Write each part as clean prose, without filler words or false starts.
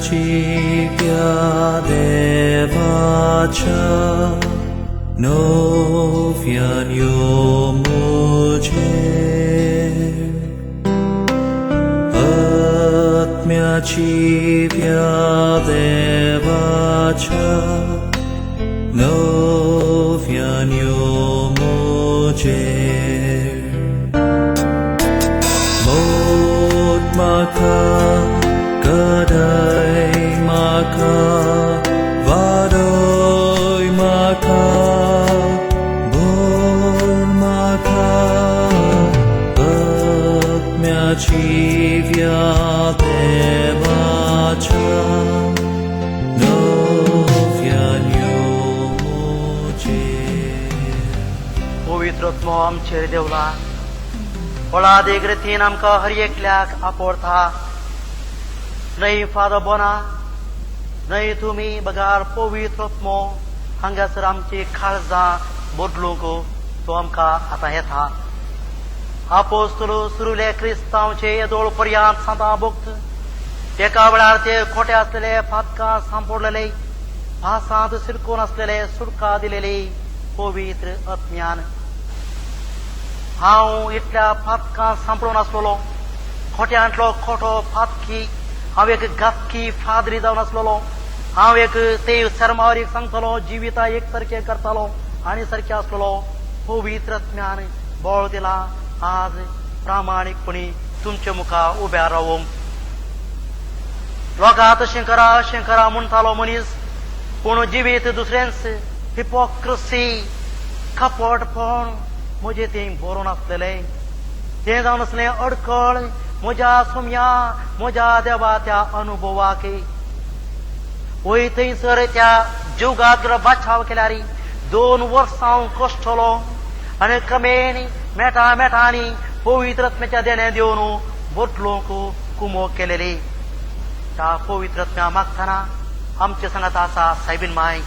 जिव्या देवाच्या नव्यान यो म्हजेर आत्म्या जिव्या देवाच्या नव्यान यो म्हजेर मोत म्हाका घडय म्हाका वाडय म्हाका भर म्हाका आत्म्या जिव्या देवाच्या नव्यान यो म्हजेर. पवित्र आत्मो आमचेर देवला फळादीक रितीन आमकां हर एकल्याक आपोवता. न्हय फादर बोना, न्हय तुमी बगार पवित्र आत्मो हांगासर आमची काळजां बदलूंक तो आमकां आतां येता. आपोस्तलो सुरुले क्रिस्तांवचे येदोळ पर्यांत सांतां भक्त एका वेळार ते खोटे आसलेले, फातकां सांपडलेले, भासांत सिरकून आसलेले, सुटका दिलेली पवित्र आत्म्यान. हांव इतल्या फातकां सांपडून आसलेलो, खोट्यांतलो खोटो फातकी, हांव एक घातकी फादरी जावन आसलेलो. हांव एक ते सरमावर एक सांगतलो, जिविता एक सारकें करतालो आनी सारकें आसलेलो. पवित्र आत्म्यान बळ दिला आज प्रामाणीकपणी तुमच्या मुखार उब्या रावूंक. लोकां अशें करा अशें करा म्हणटालो मनीस, पूण जिवीत दुसरेंच. हिपोक्रसी, कपटपण म्हजें तें बरोवन आसलेलें. तें जावन आसलें अडकळ म्हज्या सोम्या म्हज्या देवा त्या अनुभवाक. वय थंयसर त्या जिवगात बाचाव केल्यार 2 वर्सां हांव कश्टलो आनी क्रमेण मेटा मेटांनी पवित्र आत्म्याच्या देणें दिवन बदलूंक कुमोक केलेली. त्या पवित्र आत्म्या मागतना आमचे सांगात आसा सायबीन माय,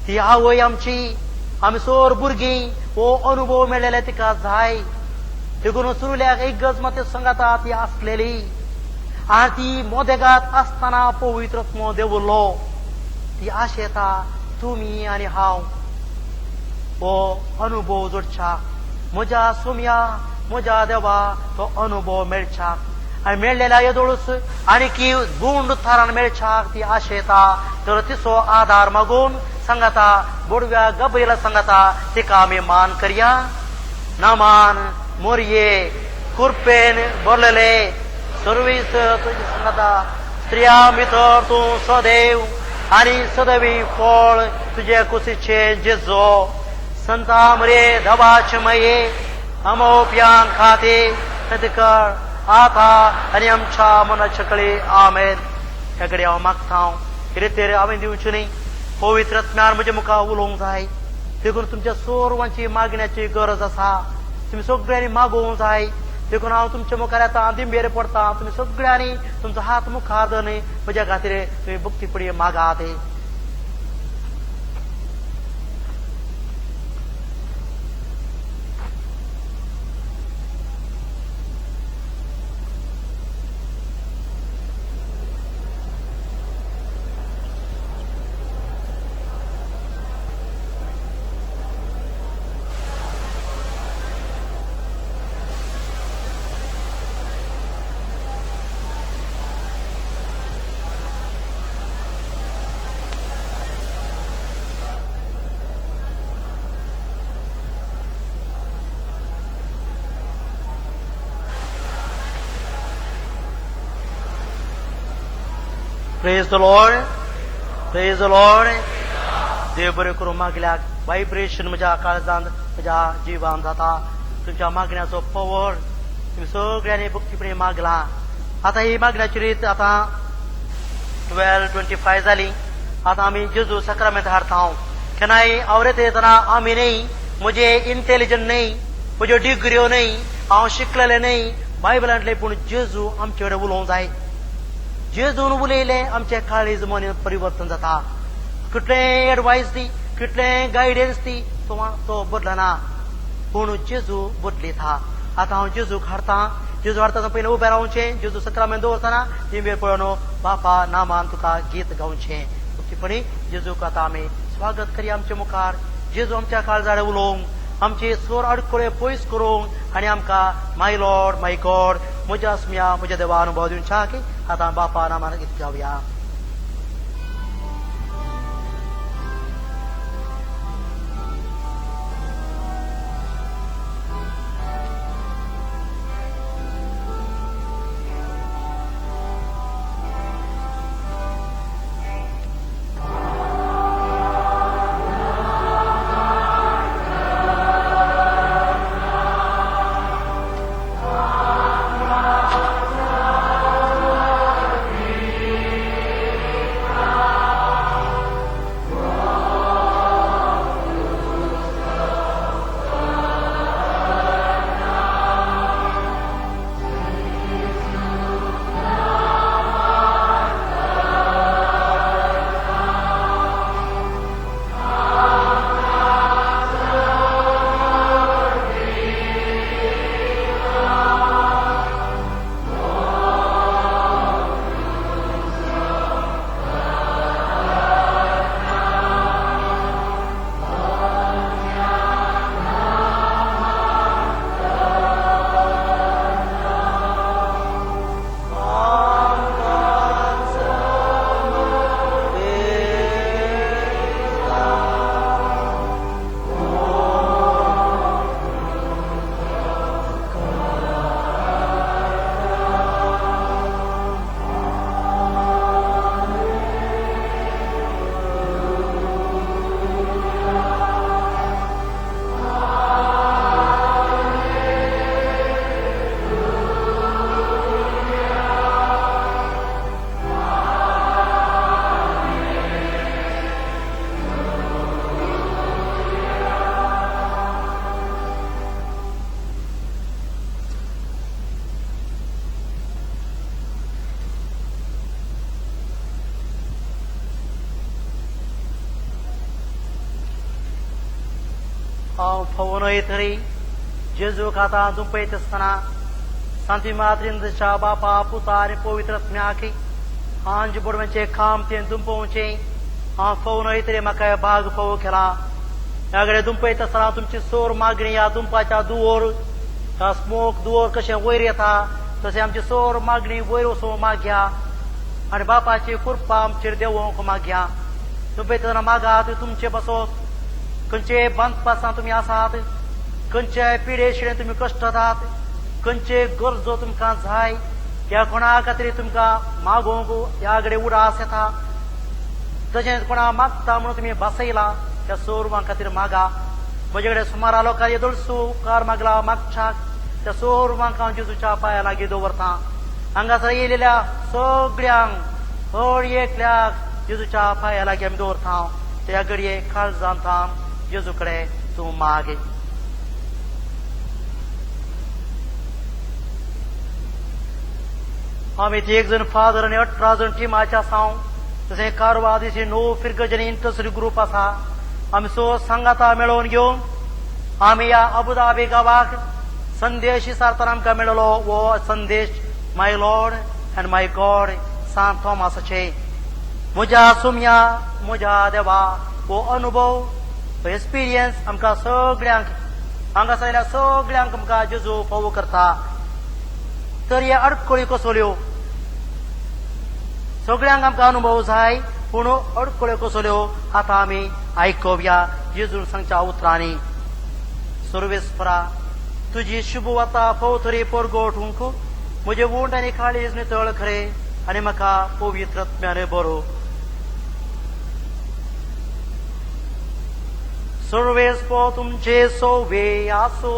ती आवय आमची. आमी सोर भुरगीं हो अनुभव मेळ्ळेले तिका जाय. देखून सुरुल्याक एक गज मात सांगाता ती आसलेली आनी ती मोदेगात आसतना पवित्र आत्मो देवलो. ती आशेता तुमी आनी हांव हो अनुभव जोडच्या. म्हज्या सोम्या म्हज्या देवा तो अनुभव मेळच्या आनी मेळ्ळेल्या येदोळूच आनी की गुंड थारान मेळच्याक ती आशेता. तर तिचो आदार मागून सांगाता बोडव्या गब्रियेला सांगाता तिका आमी मान करया. नामान मोरये कुरपेन भरलेले सर्वीस तुजी सांगाता स्त्रिया भितर तूं सदैव आनी सदैवी फळ तुजे कुशीचे जेजो. संता मरे धवाचे मये अमोप्यां खातीर कर आता आनी आमच्या मनाच्या कडे. आमेन. ह्या कडे हांव मागता, कितें तर हांवें दिवचें न्ही, पवित्र आत्म्यान म्हज्या मुखार उलोवंक जाय. देखून तुमच्या सर्वांची मागण्याची गरज आसा. तुमी सगळ्यांनी मागोवंक जाय. देखून हांव तुमच्या मुखार येता, दिंबेर पडटा. तुमी सगळ्यांनी तुमचो हात मुखार धरून म्हज्या खातीर तुमी भक्तीपणी मागात. Praise the Lord. Praise the Lord. देव बरें करूं. मागल्याक वायब्रेशन म्हज्या काळजांत म्हज्या जिवान जाता. तुमच्या मागण्याचो पवर तुमी सगळ्यांनी भक्तीपणी मागला. आतां ही मागण्याची रीत आतां 12:25 जाली. आतां आमी जेजू साक्रामेंत हाडता. केन्नाय आवरेत येतना आमी न्हय, म्हजें इंटेलिजंट न्हय, म्हज्यो डिग्र्यो न्हय, हांव शिकलेलें न्हय बायबलांतलें, पूण जेजू आमचे कडेन उलोवंक जाय. जेजून उलयलें आमचें काळीज मन परिवर्तन जाता. कितलें एडवायस दी, कितलें गायडन्स दी, तो बदलना, पूण जेजू बदलिता. आतां हांव जेजूक हाडटा. जेजू हाडटा पयलीं उबें रावचें, जेजू सक्रामेंत दवरतना तिंबेर पळोवन बापा नामान तुका गीत गावचें. उक्तीपणी जेजूक आतां आमी स्वागत करया आमच्या मुखार. जेजू आमच्या काळजाडे उलोवंक, आमचे सोर आडखळे पयस करूंक आनी आमकां माय लॉर्ड माय गॉड म्हज्या आसम्या म्हज्या देवा अनुभव दिवच्या की आतां बापा नामान गीत गावया. हांव फवनय तरी जेजूक आतां दुंपयत आसतना सांती मात्रिंदच्या बापा पुता आनी पवित्र आत्म्याक हांज बोडव्यांचें काम तें दुंपोवचें. हांव फवनय तरी म्हाका भाग फोव केला. ह्या कडेन दुंपयत आसतना तुमची सोर मागणी ह्या दुंपाच्या दुवोर ह्या स्मोक दुवोर कशें वयर येता तशें आमची सोर मागणी वयर वचूं मागया आनी बापाची कृपा आमचेर देंवोवंक मागया. दुंपयत आसतना मागात तुमचे पासत खंयचे बांदपासां तुमी आसात, खंयचे पिडे शिणे तुमी कश्टतात, खंयचे गरजो तुमकां जाय, ह्या कोणा खातीर तुमकां मागोवंक ह्या कडेन उडास येता, तशेंच कोणा मागता म्हणून तुमी बसयला त्या सोरवां खातीर मागा. म्हजे कडेन सुमारा लोकांनी येदोळसो उपकार मागला मागच्याक त्या सोरवांक हांव जेजूच्या पांया लागीं दवरता. हांगासर येयलेल्या सगळ्यांक हर एकल्याक जेजूच्या पांया लागीं आमी दवरता. त्या घडये काळजांत जेजू कडेन तूं मागे. आमी एक जण फादर आनी 18 जण टिमाचे आसा. तशें कारवार 9 फिरगजनी इंटरसिटी ग्रुप आसा. आमी सो सांगाता मेळोवन घेवन आमी ह्या अबुधाबी गांवाक संदेश सारतना आमकां मेळलो हो संदेश my Lord and my God Sant थॉमासाचे. म्हज्या सुम्या म्हज्या देवा हो अनुभव हो एक्सपिरियन्स आमकां सगळ्यांक हांगासरल्या सगळ्यांक आमकां जेजू फावो करता. तर ह्या अडखळी कसल्यो सगळ्यांक आमकां अनुभव जाय, पूण अडखळ्यो कसल्यो आतां आमी आयकोवया जेजून सांगच्या उतरांनी. सर्वेस्परा तुजी शुभवार्ता फावतरी परगटूंक म्हजें वोंट आनी काळीज नितळ खरें आनी म्हाका पवित्र आत्म्यान बरो. सर्वेस्पर तुमचे सोवे आसो.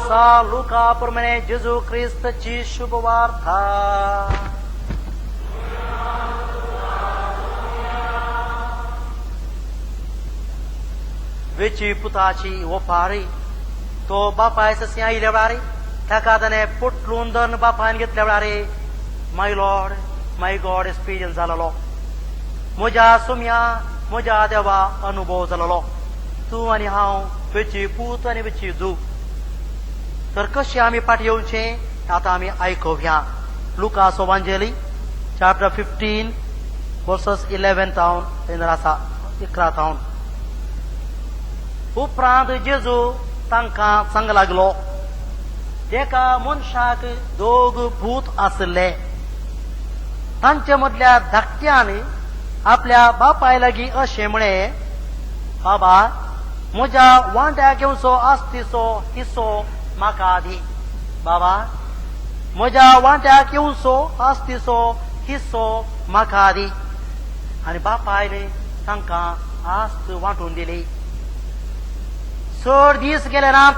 सा लुका प्रमाणे जेजू क्रिस्तची शुभवार्ता. वेची पुताची ओपारी तो बापाय ससी आयिल्ल्या वेळार ताका ताणें पोटलून धरून बापायन घेतल्या वेळार my Lord my God experience जालेलो. म्हज्या सुम्या म्हज्या देवा अनुभव जालेलो. तूं आनी हांव वेची पूत आनी वेची धूव. तर कशें आमी फाटीं येवचें आतां आमी आयकुया. लुकास वांजेली चॅप्टर 15 वर्सस 11 थावन थंय आसा 11 थावन. उपरांत जेजू तांकां सांग लागलो, एका मनशाक दोग भूत आशिल्ले. तांचे मदल्या धाकट्यान आपल्या बापाय लागीं अशें म्हळें, बाबा म्हज्या वांट्याक येवचो आस्तीचो हिस्सो म्हाका दी. बाबा म्हज्या वांट्याक येवचो आस्तीचो हिस्सो म्हाका दी. आनी बापायन तांकां आस्त वांटून दिली. चड दीस गेले नात,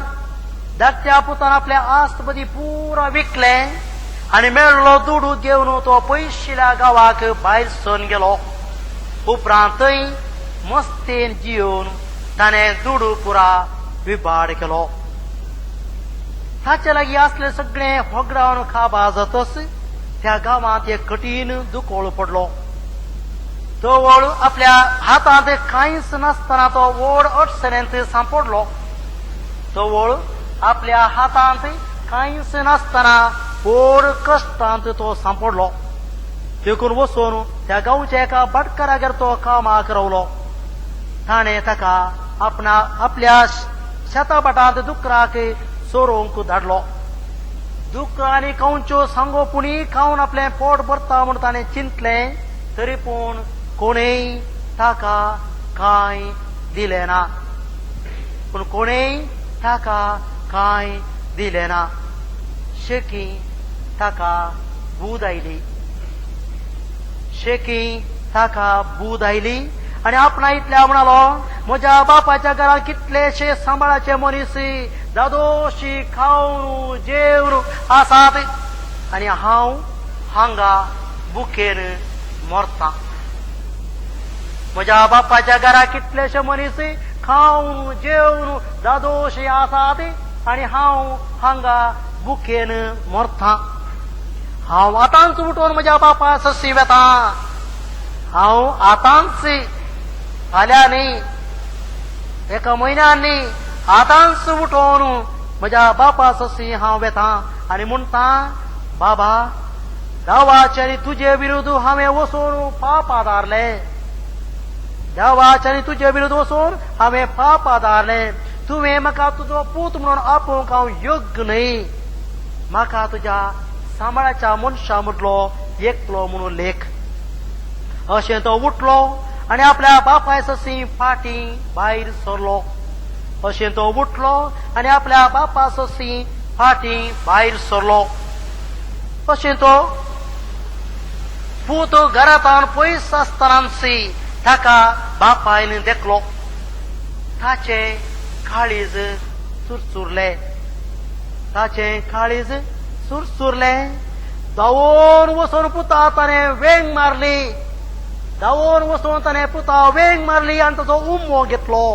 धाकट्या पुतान आपल्या आस्त मदीं पुरा विकलें आनी मेळ्ळो दुडू घेवन तो पयशिल्या गांवाक भायर सरून गेलो. उपरांत थंय मस्तेन जियोवन ताणें दुडू पुरा विबाड केलो. ताचे लागीं आसलें सगळें होगडावन खाबा जातच त्या गांवांत एक कठीण दुकोळ पडलो. तवळ आपल्या हातांत कांयच नासतना तो व्हड अडचणेंत सांपडलो. तवळ आपल्या हातांत कांयच नासतना व्हड कश्टांत तो सांपडलो. देखून वचून त्या गांवच्या एका भाटकारागेर तो कामाक रावलो. ताणें ताका आपल्या शेताभाटांत दुकराक चोरोवंक धाडलो. दुकरांनी खावच्यो सांगो पुणी खावन आपलें पोट भरता म्हूण ताणें चिंतलें, तरी पूण कोणेय ताका कांय दिलें ना. पूण कोणेय ताका कांय दिलें ना. शेकी ताका बूद आयली. शेकी ताका बूद आयली आनी आपणा इतल्या म्हणालो, म्हज्या बापाच्या घरांत कितलेशे सांबाळाचे मनीस दादोशी खावन जेवन आसात आनी हांव हांगा बुकेन मरता. म्हज्या बापाच्या घरा कितलेशे मनीस खावन जेवन दादोशी आसात आनी हांव हांगा बुकेन मरता. हांव आतांच उठून म्हज्या बापा सशी वेता. हांव आतांच, फाल्यां न्ही, एका म्हयन्यान न्ही, आतांच उठोवन म्हज्या बापा सशी हांव वेता आनी म्हणटा, बाबा देवाचे आनी तुजे विरुद्ध हांवें वचून पाप आदारलें. देवाचे आनी तुजे विरुद्ध वचून हांवें पाप आदारलें. तुवें म्हाका तुजो पूत म्हणून आपोवंक हांव योग्य न्हय. म्हाका तुज्या सांबाळाच्या मनशा मदलो एकलो म्हणून लेख. अशें तो उठलो आनी आपल्या बापाय सशी फाटीं भायर सरलो. अशें तो उठलो आनी आपल्या बापा सशी फाटीं भायर सरलो. अशें तो पूत घरांत पयस आसतनाच ताका बापायन देखलो. ताचें काळीज चुरचुरलें. ताचें काळीज चुरचुरलें. धांवून वचून पुता ताणें वेंग मारली. धांवून वचून ताणें पुता वेंग मारली आनी ताचो उमो घेतलो.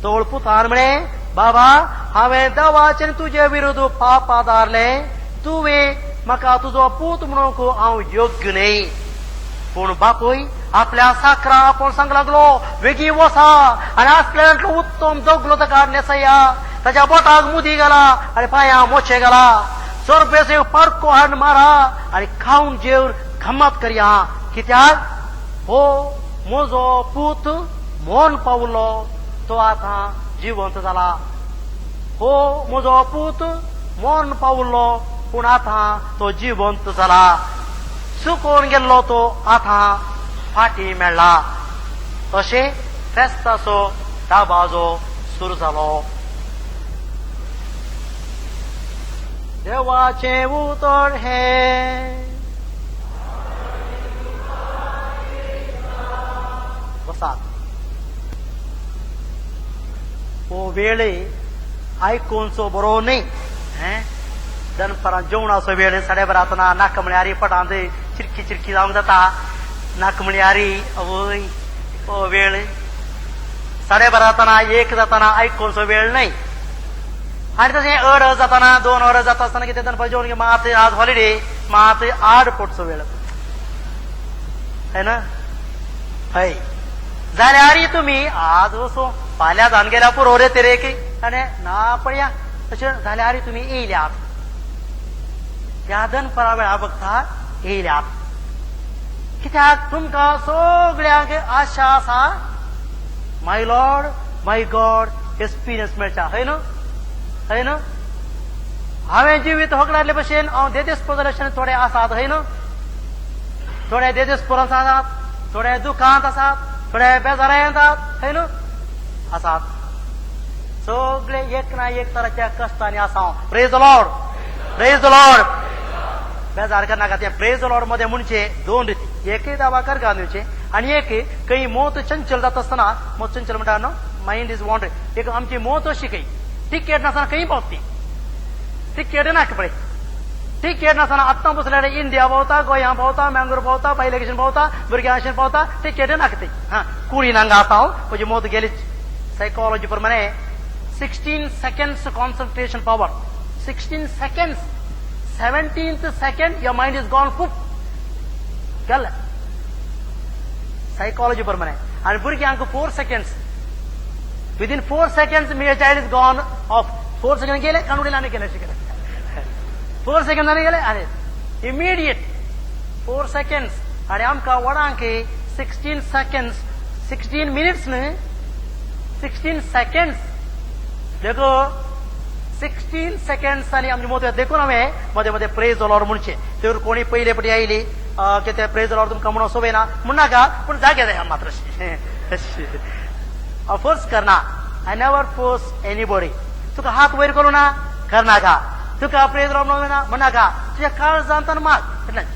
तवळ पुतान म्हळें, बाबा हांवें देवाचें तुजे विरुद्ध पाप आदारलें. तुवें म्हाका तुजो पूत म्हणूंक हांव योग्य न्हय. पूण बापूय आपल्या साकरा आपोवन सांग लागलो, वेगीं वसा आनी आसल्यांतलो उत्तम दगलो ताका न्हेसया. ताच्या बोटाक मुदी घाला आनी पांयां मोचे घाला. चोरपेचो पारको हाडून मारा आनी खावन जेवन गम्मत करया. कित्याक हो म्हजो पूत मोन पावलो, तो आतां जिवंत जाला. हो म्हजो पूत मोन पावलो, पूण आतां तो जिवंत जाला. चुकोवन गेल्लो तो आतां फाटीं मेळ्ळा. अशें फेस्ताचो दाबाजो सुरू जालो. देवाचें उतर हें. बसात. हो वेळ आयकुनचो बरो न्हय. हें दनपारां जेवणाचो वेळ 12:30 जातना नाका म्हळ्यार पटांत चिरकी चिरकी जावंक जाता. नाका म्हळ्यार आवय हो वेळ 12:30 जातना 1 जातना आयकुनचो वेळ न्हय. आनी तशें 2.5 जातना 2 जाता आसतना कितें दनपार जेवण मात आज हॉलिडे मात आड पडचो वेळ है ना. हय जाल्यार तुमी आज वचो फाल्यां जावन गेल्या पुरो रे तेरे की ताणें ना पळया तशें जाल्यार तुमी येयल्यात ह्या दनपरा वेळा बघता येयल्यात कित्याक तुमकां सगळ्यांक आशा आसा my lord my God experience मेळटा हय न्हू हय न्हू. हांवें जिवीत होगडारले भशेन हांव देदेस भशेन थोडे आसात हय न्हू, थोडे देदेस पुरस आसात, थोडे दुखांत आसात, थोडे बेजारांत आसात हय न्हू आसात. सगळे एक ना एक तराच्या कश्टांनी आसा हांव. Praise the lord, praise the lord. बेजार करनाका. तें प्रेज the Lord मदें म्हणचे दोन रिती, एकय दावा करगा दिवचें आनी एक खंय मोत चंचल जाता आसतना, मोत चंचल म्हणटा न्हू, मायंड is वॉन्डरिंग. एक आमची मोत अशी खंय टिकेट नासतना खंय पावती, टिकेट नाका पळय, टिकेट नासतना आत्तां बसल्यार इंडिया भोंवता, गोंया भोंवता, मँगलोर भोंवता, बायलेकेशन भोंवता, भुरग्यां भोंवता, टिकेट नाका ती. हा कुळी नांगा आसा हांव, म्हजी मोत गेलीच. सायकोलॉजी प्रमाणे 16 seconds concentration power, 16 seconds, 17th second your mind is gone Phoop गेलें सायकोलॉजी प्रमाणे. आनी भुरग्यांक 4 seconds, within 4 seconds my child is gone off. 4 second गेले काणुडीला आनी गेले अशें केलें, 4 सेकंड आनी गेले आनी इमिडिएट 4 सेकंड्स. आनी आमकां व्हडांक 16 सेकंड्स, 16 मिनिट्स न्हय, 16 सेकंड्स देखो 16 सेकंड्स. आनी आमचे मोत देखून हांवें मदें मदें प्रेज the Lord म्हणचें. तर कोणी पयले पटी आयली कितें प्रेज the Lord तुमकां म्हणून सोबयना म्हणनाका, पूण जागे जाय मात्र अशी हांव फोर्स करना. I never force anybody. तुका हात वयर करूं ना करनाका, तुका प्रेज लॉर्ड म्हणून ना म्हणनाका, तुज्या काळजांत माग इतलेंच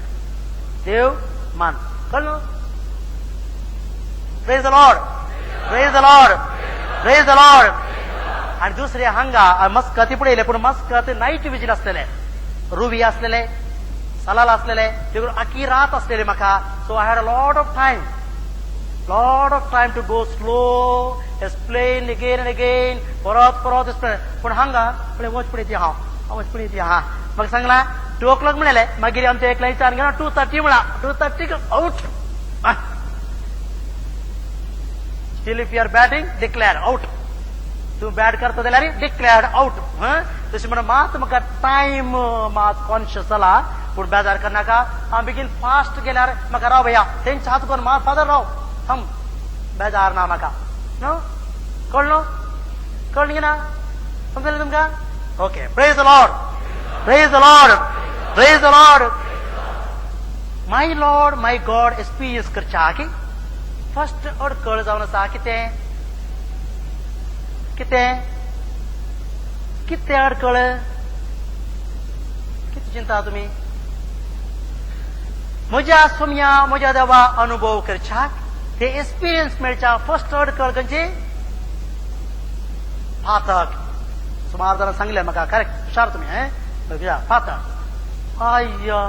देव मान कळ्ळो. Praise the lord, praise the lord, praise the lord. आनी दुसरे हांगा मस्कती पळयले, पूण मस्कत नायट विजील आसलेले, रुवी आसलेले, सलाल आसलेले, देखून आखी रात आसलेली म्हाका. So I had a lot of time, lot of time to go slow, explain again and again, परत परत एक्सप्लेन. पूण हांगा पळय वच पळय ती हांव वच पळय ती हा म्हाका सांगला 2 o'clock म्हणलेले, मागीर आमच्या एकल्या विचार गेला 2:30 म्हणा, 2:30 out. Still if you are batting declare out, तूं बॅट करता जाल्यार डिक्लेअर्ड आउट. तशें म्हणून मात म्हाका टायम मात कॉन्शियस जाला. पूण बेजार करनाका, हांव बेगीन फास्ट गेल्यार म्हाका राव भया तेंचे हात करून मात फादर राव थांब, बेजार ना म्हाका न्हू. कळ्ळो कळ्ळें ना समजलें तुमकां? Okay, praise the lord, praise the lord, praise the lord. My lord my God experience करच्या की फर्स्ट अडकळ जावन आसा कितें कितें कितें अडकळ कितें चिंता तुमी? म्हज्या सोम्या म्हज्या देवा अनुभव करच्याक ते एक्सपिरियन्स मेळच्या फर्स्ट अडकळ खंयची? पातक. सुमार जाणां सांगलें म्हाका, करेक्ट हुशार तुमी. हें पातक, आय्या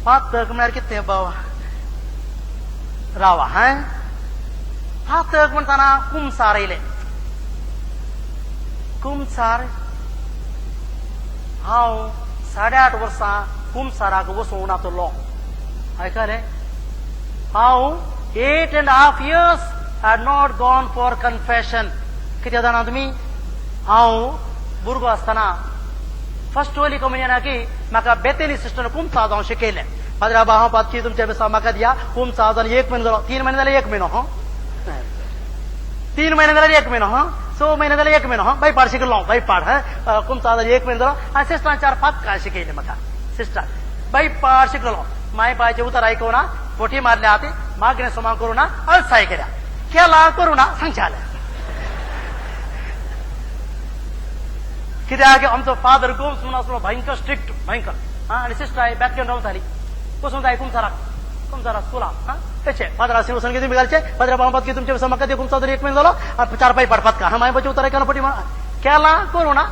पातक म्हळ्यार कितें बाबा रावा हें पातक म्हणटाना कुमसार येयलें, कुमसार. हांव 8.5 वर्सां कुमसाराक वचूंक नातलो. आयकलें? हांव 8.5 years had not gone for confession. कितें जाणा तुमी? हांव भुरगो आसतना फर्स्ट होली कम्युनियनाकी म्हाका बेतेनी सिस्टर कुमसार जावन शिकयलें. फादर बाबा हांव पातकी तुमच्या बेसांव म्हाका दिया. कुमसार जावन 1 म्हयनो जालो, 3 म्हयने जाले 1 म्हयनो, हां 3 म्हयने जाल्यार 1 म्हयनो, हां 6 म्हयने जाल्यार 1 म्हयनो, हां बाय पाड शिकलो, बाय पाड. हां कुमसार जाल्यार 1 म्हयनो जालो आनी सिस्टरान 4 पातकां शिकयलें म्हाका. सिस्टर बाय पाड शिकलो, माय पायचें उतर आयकूना, फोटी मारल्या, ती मागणें सोमा करूं ना, अळसाय केल्या, केला करूं ना सांगचें जाल्यार. कित्याक आमचो फादर गोम्स म्हणून आसलो, भयंकर स्ट्रिक्ट, भयंकर. आं आनी सिस्टर बॅकग्राउंड रावताली, वचूंक जाय कुमसाराक, कुमसारा स्कुलाक. हां तशें फादर अशें वचून कितें घालचें, फादर बाबा की तुमचे म्हाका ते कुमसार 1 म्हयनो जालो, 4 पांय पाड पातकां, हां माय पाचे उतर आयकना, फटी केला करूं ना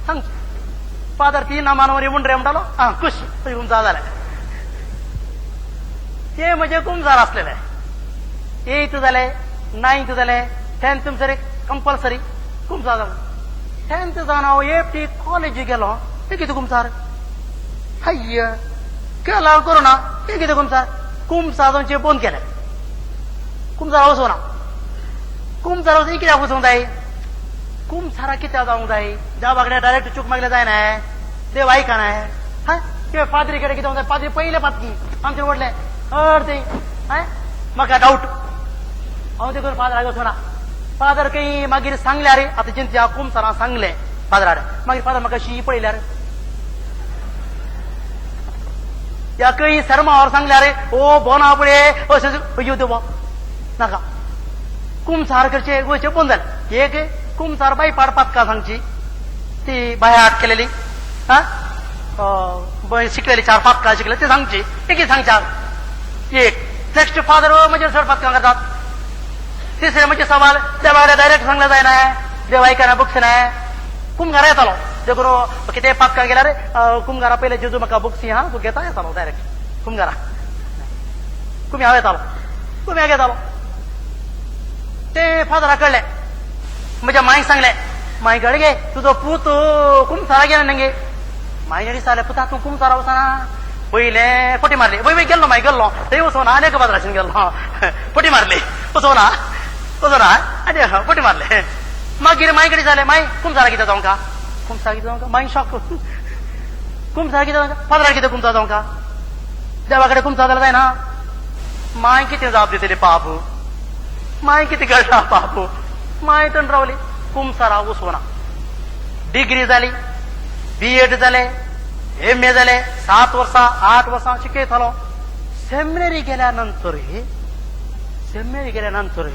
सांगचें. फादर 3 नामान मुंडरे म्हणटालो, आं खुश कुमसार जालें. ते म्हजे कुमसार आसलेले. 8th जालें, 9th जालें, 10th तुमचें कंपल्सरी कुमसार जालें. 10th जावन हांव एफ टी कॉलेजी गेलो, तें कितें कुमसार हय्य केला करूं ना, तें कितें कुमसार. कुमसार जावचें बंद केलें, कुमसार वचूं ना, कुमसार वचून कित्याक वचूंक जाय? कुमसारा कित्याक जावंक जाय? देवा कडेन डायरेक्ट चूक मागले जायना, देव आयकना. हा, किंवा पाद्री कडेन कितें जावंक जाय? पाद्री पयले पातकी आमचे व्हडले अर्दे. म्हाका डावट, हांव ते करून फादराक वचना. फादर खंय मागीर सांगल्यार आतां चिंतया कुमसारां सांगलें फादरार, मागीर फादर म्हाका शी पळयल्यार या खंय सरमावर सांगल्यार ओ बोना पळय अशें अय्यो देवा नाका. कुमसार करचे गोंयचे बंद जालें. एक कुमसार बाई पाड पातकां सांगची ती बाय आट केलेली, हा शिकलेली 4 पातकां शिकले ती सांगची, एक सांगच्या. एक नेक्स्ट फादर म्हणजे चड पातकां करतात. तिसरें म्हणजे सवाल देवा कडेन डायरेक्ट सांगलें जायना, देव आयकना बक्षना. कुमगारा येतालो देखून कितें पातकां गेल्यार कुमगारा पयलें जेजू म्हाका बक्षी हा तूं घेता येतालो डायरेक्ट कुमगारा. कुम्याव येतालो, कुम्याक येतालो. ते फादरा कळ्ळें, म्हज्या मांयक सांगलें, मांय कळ्ळें गे तुजो पूत कुमसारा गेला न्ही गे. मांय दिसालें पुता तूं कुमसारा वचना. पयलें फटी मारली, वय वय गेल्लो मागीर गेल्लो थंय वचोना, आनी एका बाजाराच्यान गेल्लो फटी मारली, वचोना वचोना आनी फटी मारले. मागीर मांय कडेन जालें, माय कुमसारा कितें जावंक का, कुमसारा कितें जावंक का? मांय शॉक, कुमसारा कितें जावंक, फादराक कितें कुमसार जावंक का, देवा कडेन कुमसार जाल्यार जायना. मांय कितें जाप दितली पाप, मांय कितें कळटा पाप. मांय थंय रावली कुमसारा वचोना. डिग्री जाली, बी एड जालें, एम ए जालें, 7 वर्सां 8 वर्सां शिकयतालो. सेमिनरी गेल्या नंतर, सेमिनरी गेल्या नंतर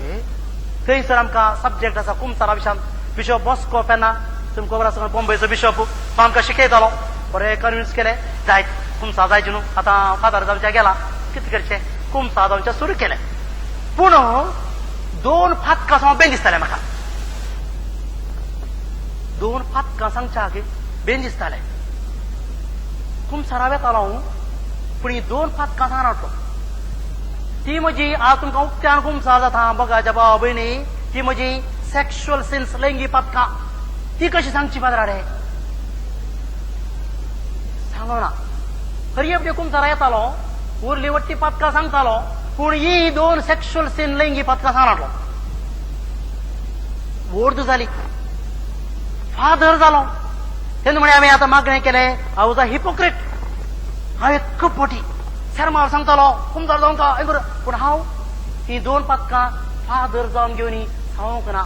थंयसर आमकां सब्जेक्ट आसा कुमसारा विशयान. बिशप बॉस्को पेना तुमकां खबर आसा, बॉम्बेचो बिशप, तो आमकां शिकयतालो. बरें कन्विन्स केलें जायत कुमसार जायचे न्हू, आतां फादर जावच्या गेला कितें करचें, कुमसार जावचें सुरू केलें. पूण 2 फातकां हांव बेन दिसतालें म्हाका, 2 फातकां सांगच्याक बेन दिसतालें. कुमसारा वेतालो हांव, पूण ही 2 फातकां सांगना. ती म्हजी आज तुमकां उक्त्यान कुमसार जाता बघाच्या भावा भयणी, ती म्हजी सेक्शुअल सिन्स, लैंगीक पातकां. ती कशी सांगची पाद्राडे सांगना. हरी आपले कुमसारा येतालो, उरली वट्टी पातकां सांगतालो, पूण ही 2 सेक्शुअल सिन लैंगीक पातकां सांगनाटलो. ओर्द जाली, फादर जालो. तेन्ना म्हळें हांवें आतां मागणें केलें, हांव वॉज अ हिपोक्रेट, हांव एक कपटी सरमार सांगतालो कुमसार जावंक का, पूण हांव ही 2 पातकां फादर जावन घेवन सांगूंक ना.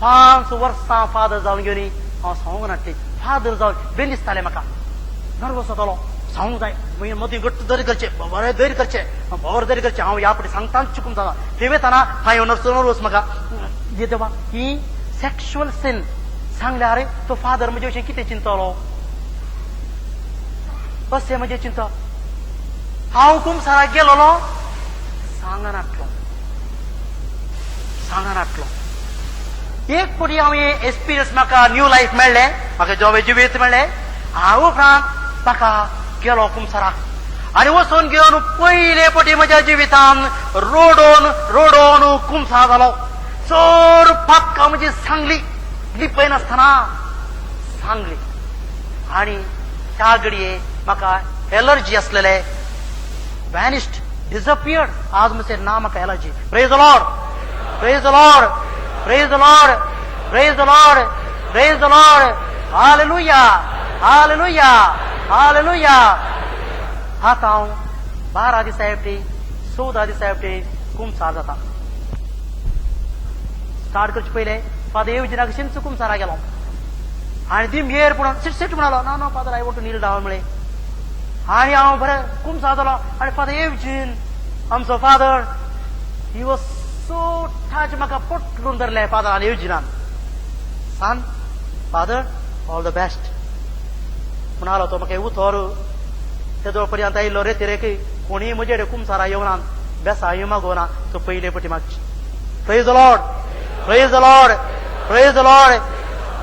5 वर्सां फादर जावन घेवन हांव सांगूंक ना. ती फादर जावन बेन दिसतालें म्हाका, नर्वस जातालो, सांगूंक जाय, मदीं घट्ट धैर्य करचें, बरें धैर्य करचें, बरें धैर्य करचें, हांव ह्या फावटी सांगताच चुकून जाता. थंय वतना हांव नर्वस म्हाका ये देवा ही सेक्शुअल सिन सांगल्यार तो फादर म्हजे विशीं कितें चिंतलो, अशें म्हजें चिंतप. हांव कुमसाराक गेलोलो सांगनाटलो, सांगनाटलो. एक फावटी हांव एक्सपिरियन्स म्हाका न्यू लायफ मेळ्ळें, म्हाका जॉब जिवीत मेळ्ळें. हांव उपरांत म्हाका गेलो कुमसाराक आनी वचून घेवन पयले फावटी म्हज्या जिवितान रोडोन रोडोन कुमसार जालो. चड पातकां म्हजी सांगली, लिपयनासतना सांगली. आनी त्या घडये म्हाका एलर्जी आसलेले वॅनिश्ड, डिसअपियर्ड. आज म्हणचे ना म्हाका allergy. Praise the Lord, praise the Lord, praise the Lord, praise the Lord, praise the Lord. Hallelujah, hallelujah, hallelujah. आतां हांव 12 दिसा एकटी, 14 दिसा एकटी कुमसार जाता. स्टार्ट करचे पयलें फादर येवजिनाक कशींच कुमसारा गेलो आनी दिमयेर पूण सिट सिट म्हणालो, ना ना father I want to kneel down म्हळें. आनी हांव बरें कुमसार जालो. आनी फादर येवजीन आमचो father he was so touch, म्हाका पोटलून धरलें फादर आनी येवजिनान, son father all the best म्हणालो. तो म्हाका उतर तेदो पर्यंत आयिल्लो रे तिरेक कोणीय म्हजे कडेन कुमसारा येवना, बेसाय मागोना, तो पयले पटी मागची. Praise the Lord, praise the Lord, praise the Lord.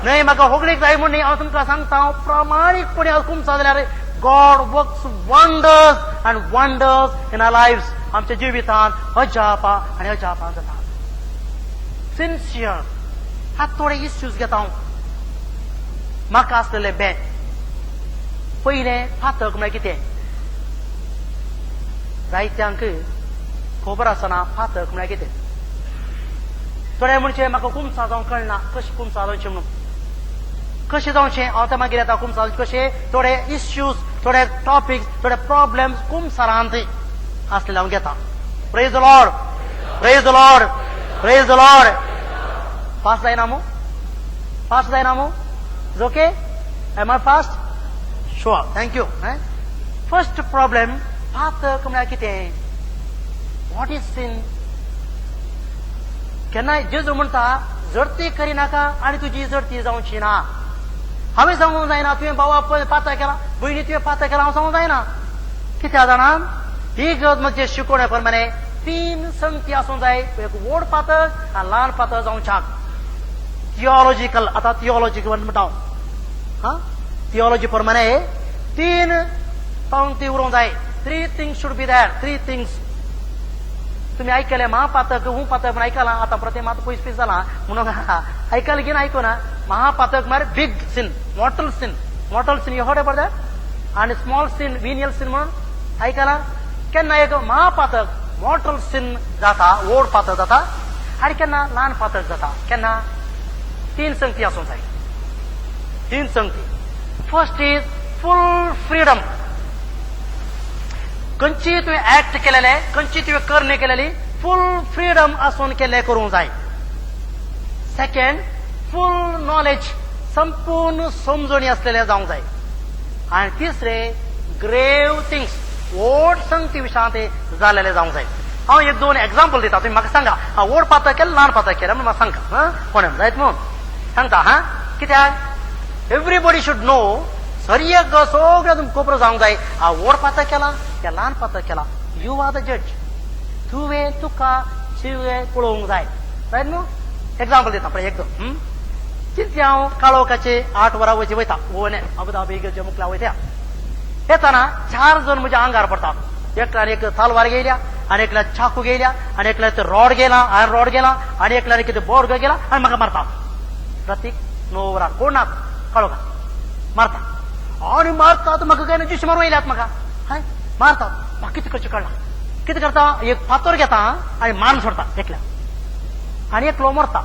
न्हय म्हाका होगळीक जाय म्हूण न्ही, हांव तुमकां सांगता, हांव प्रामाणीकपणे हांव कुमसार जाल्यार God works wonders and wonders in our lives. आमच्या जिवितांत अजापा आनी अजापा जाता. सिन्सियर हात थोडे इश्यूज घेता हांव. म्हाका आसलेले बें पयलें फातक म्हळ्यार कितें जायत्यांक खबर आसना. फातक म्हळ्यार कितें? थोडे म्हणचे म्हाका कुमसार जावंक कळना, कशें कुमसार जावचें म्हणून, कशें जावचें. हांव आतां मागीर येता कुमसार कशें. थोडे इश्यूज, थोडे टॉपिक्स, थोडे प्रॉब्लेम्स कुमसारांत आसलेले हांव घेता. Praise the Lord, praise the Lord, praise the Lord. Fast जायना मू? फास्ट जायना मू? Is okay? Am I fast? Sure, thank you. First problem, पातक म्हळ्यार कितें? What is sin? केन्नाय जेजू म्हणटा जडती करिनाका आनी तुजी जडती जावची ना. हांवें सांगूंक जायना तुवें भावा पातक केला, भयणी तुवें पातक केला, हांव सांगूंक जायना. कित्याक जाणा, ही गरज म्हजे शिकोवणे प्रमाणे तीन संगती आसूंक जाय, एक व्हड पातक आनी ल्हान पातक जावच्याक. थियोलॉजिकल, आतां थियोलॉजिकल म्हणटा हांव, हा, थियोलॉजी प्रमाणे तीन पंक्ती उरूंक जाय. Three things should be there, three things. तुमी आयकले महापातक हूं पातक म्हण आयकलां, आतां प्रती मात पयस पयस जालां म्हणून आयकलें की ना आयकूना. महापातक म्हळ्यार big sin, mortal sin, mortal sin you heard about that? आनी स्मॉल सिन, विनियल सिन म्हणून आयकलां. केन्ना एक महापातक मॉर्टल सिन जाता, व्हड पातक जाता, आनी केन्ना ल्हान पातक जाता. केन्ना तीन संगती आसूंक जाय, तीन संगती. First is full freedom. खंयची तुवें एक्ट केलेले, खंयची तुवें करणी केलेली, फूल फ्रीडम आसून केल्ले करूंक जाय. सेकंड, फूल नॉलेज, संपूर्ण समजणी आसलेले जावंक जाय. आनी तिसरे, ग्रेव थिंग्स, व्हड संगती विशयांत जालेले जावंक जाय. हांव एक दोन एग्जाम्पल दिता, तुमी म्हाका सांगा हांव व्हड पातक केलें ल्हान पातक केलें म्हणून म्हाका सांगा. कोणें जायत म्हणून सांगता. हा, कित्याक एवरीबडी should know, सगळ्याक सगळ्या तुमकां खबर जावंक जाय हांव व्हड पातक केलां या ल्हान पातक केलां. You are the जज, तुवें तुका शिवे पळोवंक जाय. जायत न्हू? एग्जाम्पल दिता पळय एकदम. चिंती हांव काळोखाचे 8 वरां वयचे वयता, ओने अबुधाबी मुखला वयता. येताना 4 जण म्हज्या आंगार पडटा. एकल्यान एक तलवार घेयल्या आनी एकल्यान चाकू घेयल्या आनी एकल्यान रॉड गेला, आयर्न रॉड गेला आनी एकल्यान कितें बोर्ड गेला आनी म्हाका मारता. रातीक 9 वरां कोण ना, काळोखा मारता आनी मारतात म्हाका. काय जिश मारून येयल्यात म्हाका, हय मारतात. म्हाका कितें करचें कळना. कितें करता, एक फातर घेता आनी मारून सोडता एकल्या, आनी एकलो मरता,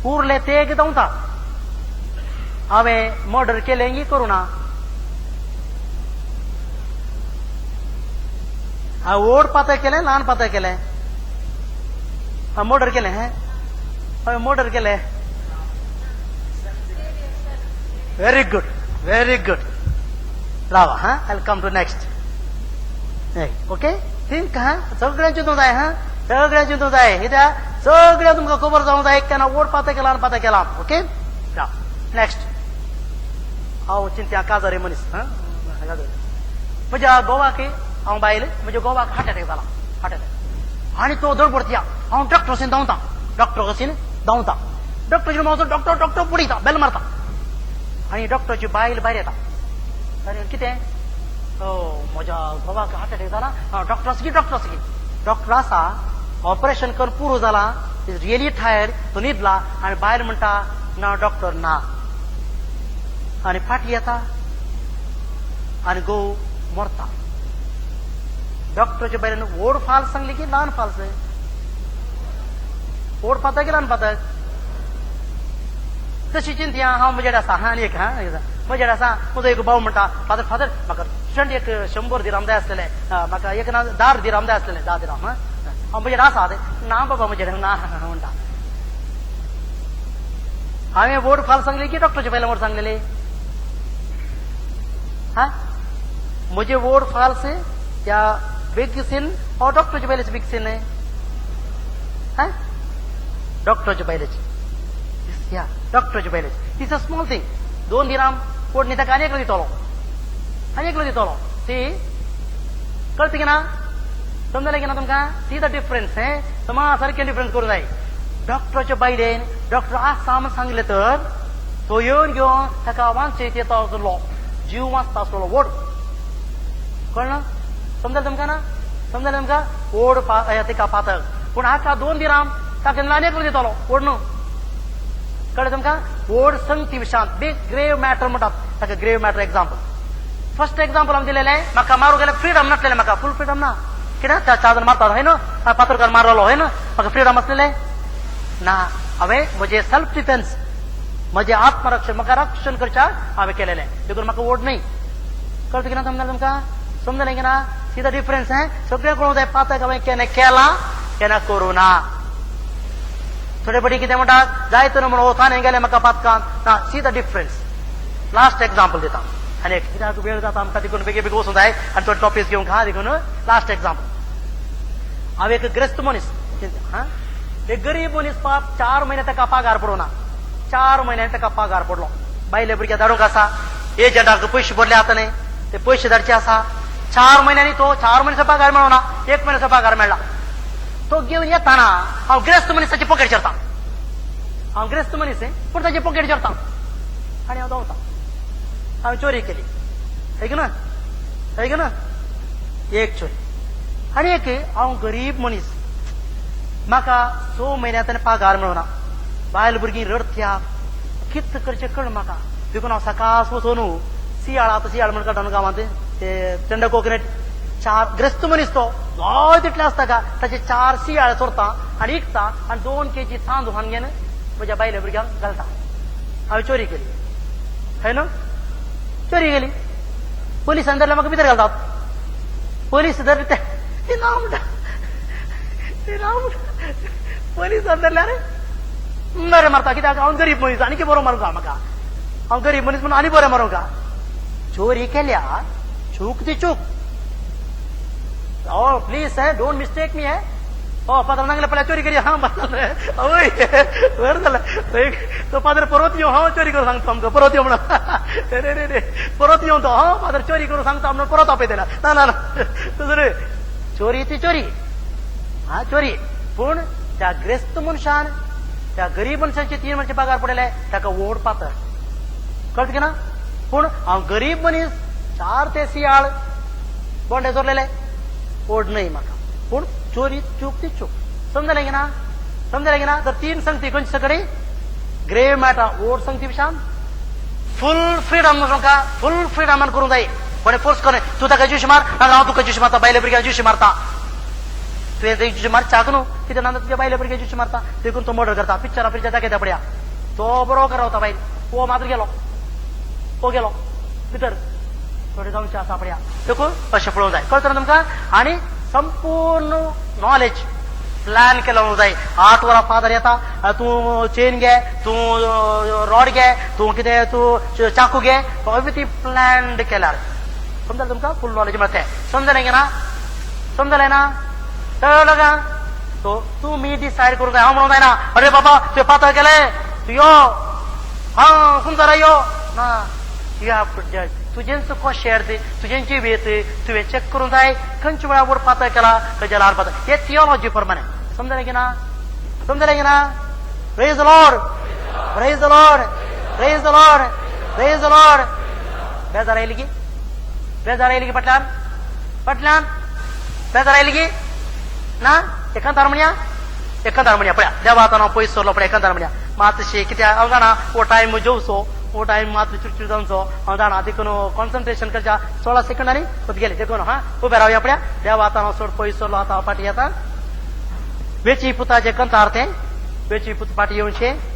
उरले ते धांवता. हांवें मर्डर केलें की करूं ना? हांवें व्हड पातक केलें ल्हान पातक केलें? हांवें मर्डर केलें? हें हांवें मर्डर केलें. Very good, very good. रावा, हा, I come to next. Okay, think. हा, सगळ्यांचे चिंतूंक जाय. हा, सगळ्यांचे चिंतूंक जाय. कित्याक सगळ्या तुमकां खबर जावंक जाय केन्ना व्हड पातक केलां ल्हान पातक केलां. Okay, next. हांव चिंत्या काजारी मनीस. म्हज्या गोवाक हांव बायल, म्हज्या गोवाक हार्ट अटॅक जाला, हार्ट अटॅक, आनी तो दडबडत्या. हांव डॉक्टर कशीन धांवता, डॉक्टर कशीन धांवता, डॉक्टराचे वचून डॉक्टर डॉक्टर पुडयता, बेल मारता, आनी डॉक्टराची बायल भायर येता. आनी कितें, म्हज्या घोवाक हार्ट अटॅक जाला, डॉक्टर आसा की, डॉक्टर आसा की? डॉक्टर आसा, ऑपरेशन करून पुरो जाला, is really tired, तो न्हिदला. आनी बायल म्हणटा ना डॉक्टर ना, आनी फाटी येता आनी घोव मरता. डॉक्टराच्या बायलेन व्हड फाल सांगली की ल्हान फाल्स? व्हड पातक की ल्हान पातक? तशी चिंतया. हांव म्हजेड आसा. हा, आनी एक, हा, म्हजेड आसा. म्हजो एक भाव म्हणटा, फादर फादर म्हाका अर्जंट एक 100 दिराम जाय आसलेले, म्हाका एक ना 10 दिराम जाय आसलेले, 10 दिराम. हांव म्हजेड आसा ना बाबा, म्हजेड ना म्हणटा. हांवें व्हड फाल सांगली की डॉक्टराच्या बायलेन व्हड सांगलेली? हा, म्हजे व्हड फाल्स या बिग सिन और डॉक्टराच्या बायलेची बिग सिन? हा, डॉक्टराच्या बायलेची. या डॉक्टराच्या बायलेची it's a small thing. 2 dirham कोण न्ही ताका आनी एकलो दितलो, आनी एकलो दितलो. सी, कळटा की ना? समजलें की ना तुमकां? See the difference. हें समा सारकें डिफरन्स करूंक जाय. डॉक्टराच्या बायलेन डॉक्टर आसा म्हूण सांगलें तर तो येवन घेवन ताका वांचयत येता आसलो, जीव वाचता आसलो व्हड. कळना? समजलें तुमकां ना? समजलें तुमकां? व्हड तिका पातक, पूण हाका 2 दिराम ताका आनी एकलो दितलो, व्हड न्हू. कळ्ळें तुमकां? व्हड संगती विशयांत बीग ग्रेव मॅटर म्हणटात ताका, grave matter example. First example आमी दिलेलें, म्हाका मारूंक गेल्यार फ्रीडम नासलेलें, म्हाका फूल फ्रीडम ना. कित्याक त्या 4 जाण मारतात हय न्हू, पातरकार मारलो हय न्हू, म्हाका फ्रीडम आसलेलें? ना, हांवें म्हजें सेल्फ डिफेन्स, म्हजें आत्मरक्षण, म्हाका रक्षण करच्याक हांवें केलेलें, देखून म्हाका ओड न्हय. कळटा की ना? समजलें तुमकां? समजलें की ना? See the difference. हें सगळें कळूंक जाय. पातक हांवें केन्ना केलां केन्ना करूं ना. थोडे फावटी कितें म्हणटात, जायत न्हू म्हणून वतान गेलें म्हाका पातकान ना. See the difference. Last example दिता आनी एक, कित्याक वेळ जाता आमकां, देखून बेगीन बेगीन वचूंक जाय आनी थोडे टॉपिक्स घेवंक आहा, देखून लास्ट एग्जाम्पल. हांव एक ग्रेस्त मनीस, हा, एक गरीब मनीस पाप, 4 म्हयने ताका पगार पडूं ना. 4 म्हयन्यांनी ताका पगार पडलो. बायले भुरग्या धाडूंक आसा, एजंटाक पयशे भरले आतां न्ही, ते पयशे धाडचे आसा. 4 म्हयन्यांनी तो 4 म्हयन्याचो पगार मेळना, 1 म्हयन्याचो पगार मेळ्ळा. तो घेवन येताना हांव ग्रेस्त मनीस ताची पॉकेट चरता. हांव ग्रेस्त मनीस पूण ताची पॉकेट चरता आनी हांव दवरता. हांवें चोरी केली, है की ना? है की ना? एक चोरी. आनी एक हांव गरीब मनीस, म्हाका 6 म्हयन्यांत पगार मेळना, बायल भुरगीं रडत्या, कित करचें कळ म्हाका. देखून हांव सकाळ वचून सियाळ, आतां सियाळ म्हण काडटा न्हू गांवांत, ते टेंडर कोकोनट, 4 ग्रेस्त मनीस तो जाय तितले आसता का, ताचे 4 सियाळ चोरता आनी विकता आनी 2 केजी तांदूळ हाडून घेवन म्हज्या बायले भुरग्यांक घालता. हांवें चोरी केली, हय न्हू? चोरी केली. पोलिसान धरल्यार म्हाका भितर घालतात. पोलीस धरले ते ना म्हणटा, ते ना म्हणटा. पोलिसान धरल्यार बरें मारता, कित्याक हांव गरीब मनीस, आनी बरो मारूंक म्हाका, हांव गरीब मनीस म्हणून आनी बरें मारूंक. चोरी केल्या, चूक ती चूक. Oh please don't mistake me. Oh father सांगलें पळय चोरी करी. हां हय बरें जालें. तो फादर परत येवं, हांव चोरी करूं सांगता आमकां, परत यो म्हणून. रे रे रे, परत येवं तो. हांव फादर चोरी करूं सांगता म्हणून परत आपयतले. ना ना ना, तसो चोरी ती चोरी, हा चोरी. पूण त्या ग्रेस्त मनशान त्या गरीब मनशाचे 3 म्हयन्याचे पगार पडले, ताका ओड पातळ कळत की ना? पूण हांव गरीब मनीस, 4 ते सियाळ बोंडे चोरलेले, ओड न्हय म्हाका. पूण चोरी चूक ती चूक. समजलें की ना? समजलें की ना? तर 3 संगती खंयचे सगळी ग्रेव मॅटर ओड संगती विशान फूल फ्रिडम तुमकां, फूल फ्रिडमान करूंक जाय. कोणें फोर्स करूं, तूं ताका ज्यूशी मार, हांव तुका ज्यूशी मारता, बायले भुरग्यांक ज्यूशी मारता, तुवें थंय ज्यूशी मारच्याक न्हू, कितें ना तुज्या बायले भुरग्यांक ज्यूशी मारता, देखून तो मर्डर करता. पिक्चरां पिक्चर दाखयता पळया, तो बरो रावता बायल, हो मात्र गेलो, हो गेलो भितर. थोडे जावचे आसा पळया, देखून अशें पळोवंक जाय. कळटा तुमकां? आनी संपूर्ण नॉलेज प्लॅन केलो जाय. 8 वरां फादर येता, तूं चेन घे, तूं रॉड घे, तूं कितें तूं चाकू घे, एवरीथींग प्लॅन्ड केल्यार. समजलें तुमकां? फूल नॉलेज मेळटा. समजलें की ना? समजलें ना? कळ्ळें का? सो तुमी डिसायड करूंक जाय. हांव म्हणूंक जायना अरे बाबा तुवें पातळ केलें, तूं यो, हांव संवसारा यो ना. You have to जज. तुजेंच कशें तुजें जिवीत तुवें चॅक करूंक जाय, खंयच्या वेळार व्हड पातळ केला, खंयच्या ल्हान पातळ. हे थियोलॉजी प्रमाणे. समजलें की ना? समजलें की ना? Praise the Lord, praise the Lord, praise the Lord, praise the Lord. बेजार आयली की? बेजार आयली की फाटल्यान? फाटल्यान बेजार आयली की ना? एकांतार म्हणया, एकांतार म्हणया. पळया देवा आतां हांव पयस सरलो. पळय एकांतार म्हणया मातशें, कित्याक हांव जाणा हो टायम जेवचो, हो टायम मात चिडचिड जावचो हांव जाणा, देखून कॉन्सन्ट्रेशन करच्या 16 सेकंडांनी खूब गेले. देखून हा उबे रावया. पळया देवा आतां हांव चड पयस सरलो, आतां हांव फाटीं येता. वेची पुताचें कंतार तें, वेची पूत फाटीं येवचें.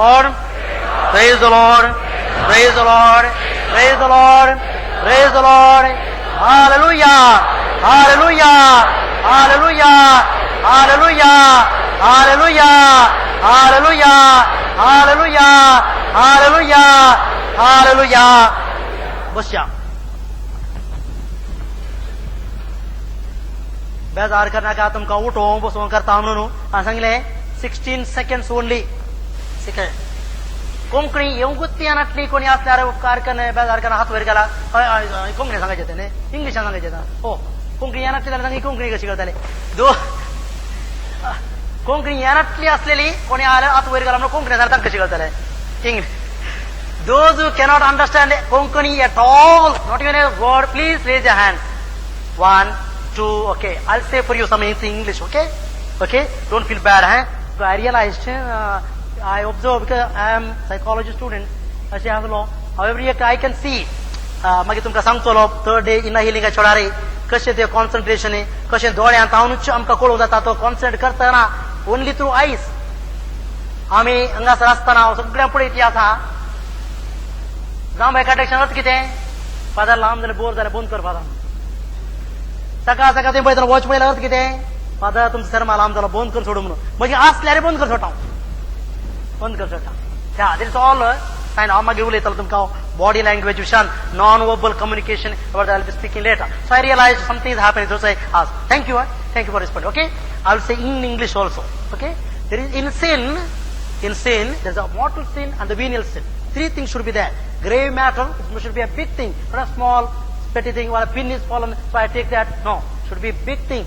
the Lord, praise the Lord, praise the Lord, praise the Lord, praise the Lord. Hallelujah, hallelujah, hallelujah, hallelujah, hallelujah, hallelujah, hallelujah, hallelujah, hallelujah. बसया. बेजार करनाका, तुमकां उठोवं बसोवं करता म्हणून हांवें सांगलें 16 सेकंड्स ओनली. कोंकणी येवंकूच येनातली कोणी असल्यार उपकार करना, बेजार करना, हात वयर केला. हय हय, कोंकणी सांगायचें तें न्ही, इंग्लिशान सांगायचें. हो, कोंकणी येनातली जाल्यार सांगी कोंकणी कशी करताले. दो कोंकणी येनातली असलेली कोणी आल्यार हात वयर केला म्हणून कोंकणी जाल्यार तांकां कशी करताले English. Those who cannot understand Konkani at all, not even a word, please raise your hand. 1, 2, okay. I'll say for you some in English, okay? Okay? Don't feel bad, huh? So I realized, I observe, because I am psychology student, अशें आसलो. However, I can see, मागीर तुमकां सांगतलो third day इना हिलिंगा छोडारे कशें तें concentration, कशें दोळ्यांत हांवूच आमकां कळोवंक जाता तो कॉन्सन्ट्रेट करतना ओनली थ्रू आयज. आमी हांगासर आसतना सगळ्यां फुडें ती आसा. जावं एका अर्थ कितें, फादर लांब जालें, बोर जालें, बंद कर फादर. सकाळ सकाळ तुमी पळयतना वॉच पळयल्यार अर्थ कितें, फादर तुमचो शर्मा लांब जालो, बंद कर सोडू म्हणून. म्हजी आसल्यार बंद कर सोडटा, बंद कर सोडटा. त्या दिस ऑल सायन. हांव मागीर उलयतलो तुमकां body language Vishan, non verbal communication about I be speaking later. So I realize something is happening. So I ask. Thank you, thank you for respond. Okay, I will say in English also. Okay, there is in sin, in sin there is a mortal sin and the venial sin. Three things should be there. Grave matter, it should be a big thing, not a small petty thing. While a pin is fallen, so I take that. No, should be big thing,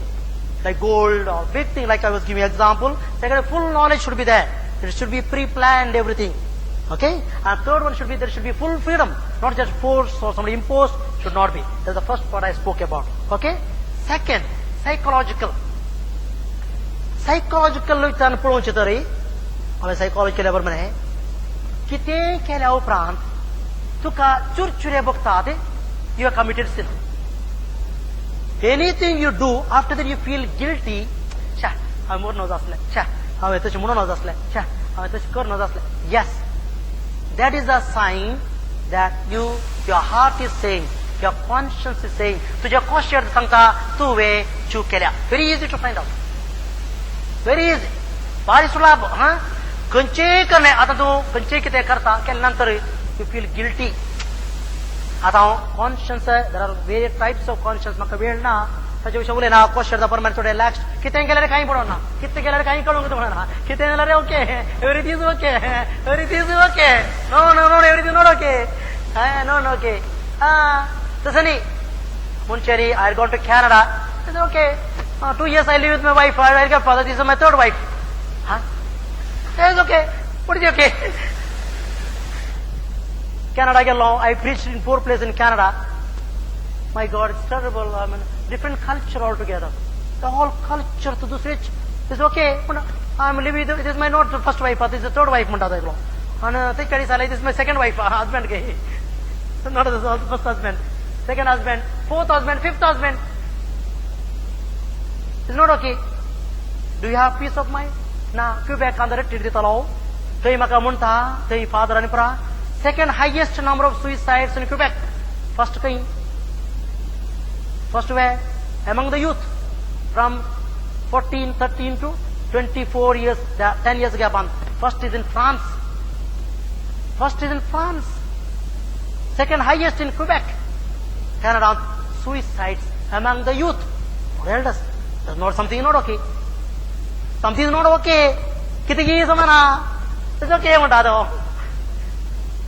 like gold or big thing, like I was giving example. Second, full knowledge should be there. It should be pre-planned everything. Okay? And third one should be, there should be full freedom, not just force or somebody imposed, should not be. That's the first part I spoke about. Okay? Second, psychological. Psychological वयतान पळोवचें तरी हांवें psychology level म्हळें, कितेंय केल्या उपरांत तुका चुरचुरे भोगतात, you have committed sin. Anything you do after that you feel guilty. शा, हांवें मर नज आसलें, शा, हांवें तशें म्हणून नज आसलें, शा, हांवें तशें कर नज आसलें. Yes, that is a sign that you, your heart is saying, your conscience is saying, तुज्या कॉन्शियस सांगता तुवें चूक केल्या. Very easy to find out, very easy, भारी सुलाभ. हा, खंयचेय करणे आतां तूं खंयचेय कितें करता, केल्या नंतर you feel guilty. आतां हांव conscience, there are various types of conscience, म्हाका वेळ ना ताचे विशीं उलयना. कॉन्शियस प्रमाणे थोडे रिलॅक्स, कितें केल्यार कांय पडना, कितें केल्यार कांय कळूंक पडना, कितें जाल्यार okay, everything is okay, everything is okay. No no no, everything not okay, no no okay. तसं न्ही मनशांनी. I gone to Canada, it's okay. 2 years I live with my wife, I get father, this is my third wife. हा, it's okay, what is okay. Canada गेलो, I preach in 4 place in Canada. My God, it's terrible. I mean, different culture altogether. The whole culture to दुसरीच. It's okay. पण I am living, it is my not first wife, this is the third wife म्हणटा तो. आणि ते कडे जालें, this is my second wife, husband गे. Not the first husband, second husband, fourth husband, fifth husband. It's not okay. Do you have peace of mind? ना. क्युबेकान रेट्रीट दितलो थंय म्हाका म्हणटा, थंय फादर आनी प्रा second highest number of suicides in Quebec. First खंय? First way among the youth from 14, 13 to 24 years, 10 years gap on. First is in France. First is in France. Second highest in Quebec. Canada, suicides among the youth or elders. That's not something not okay. Something is not okay. कितें समजना, it's okay म्हणटा तो.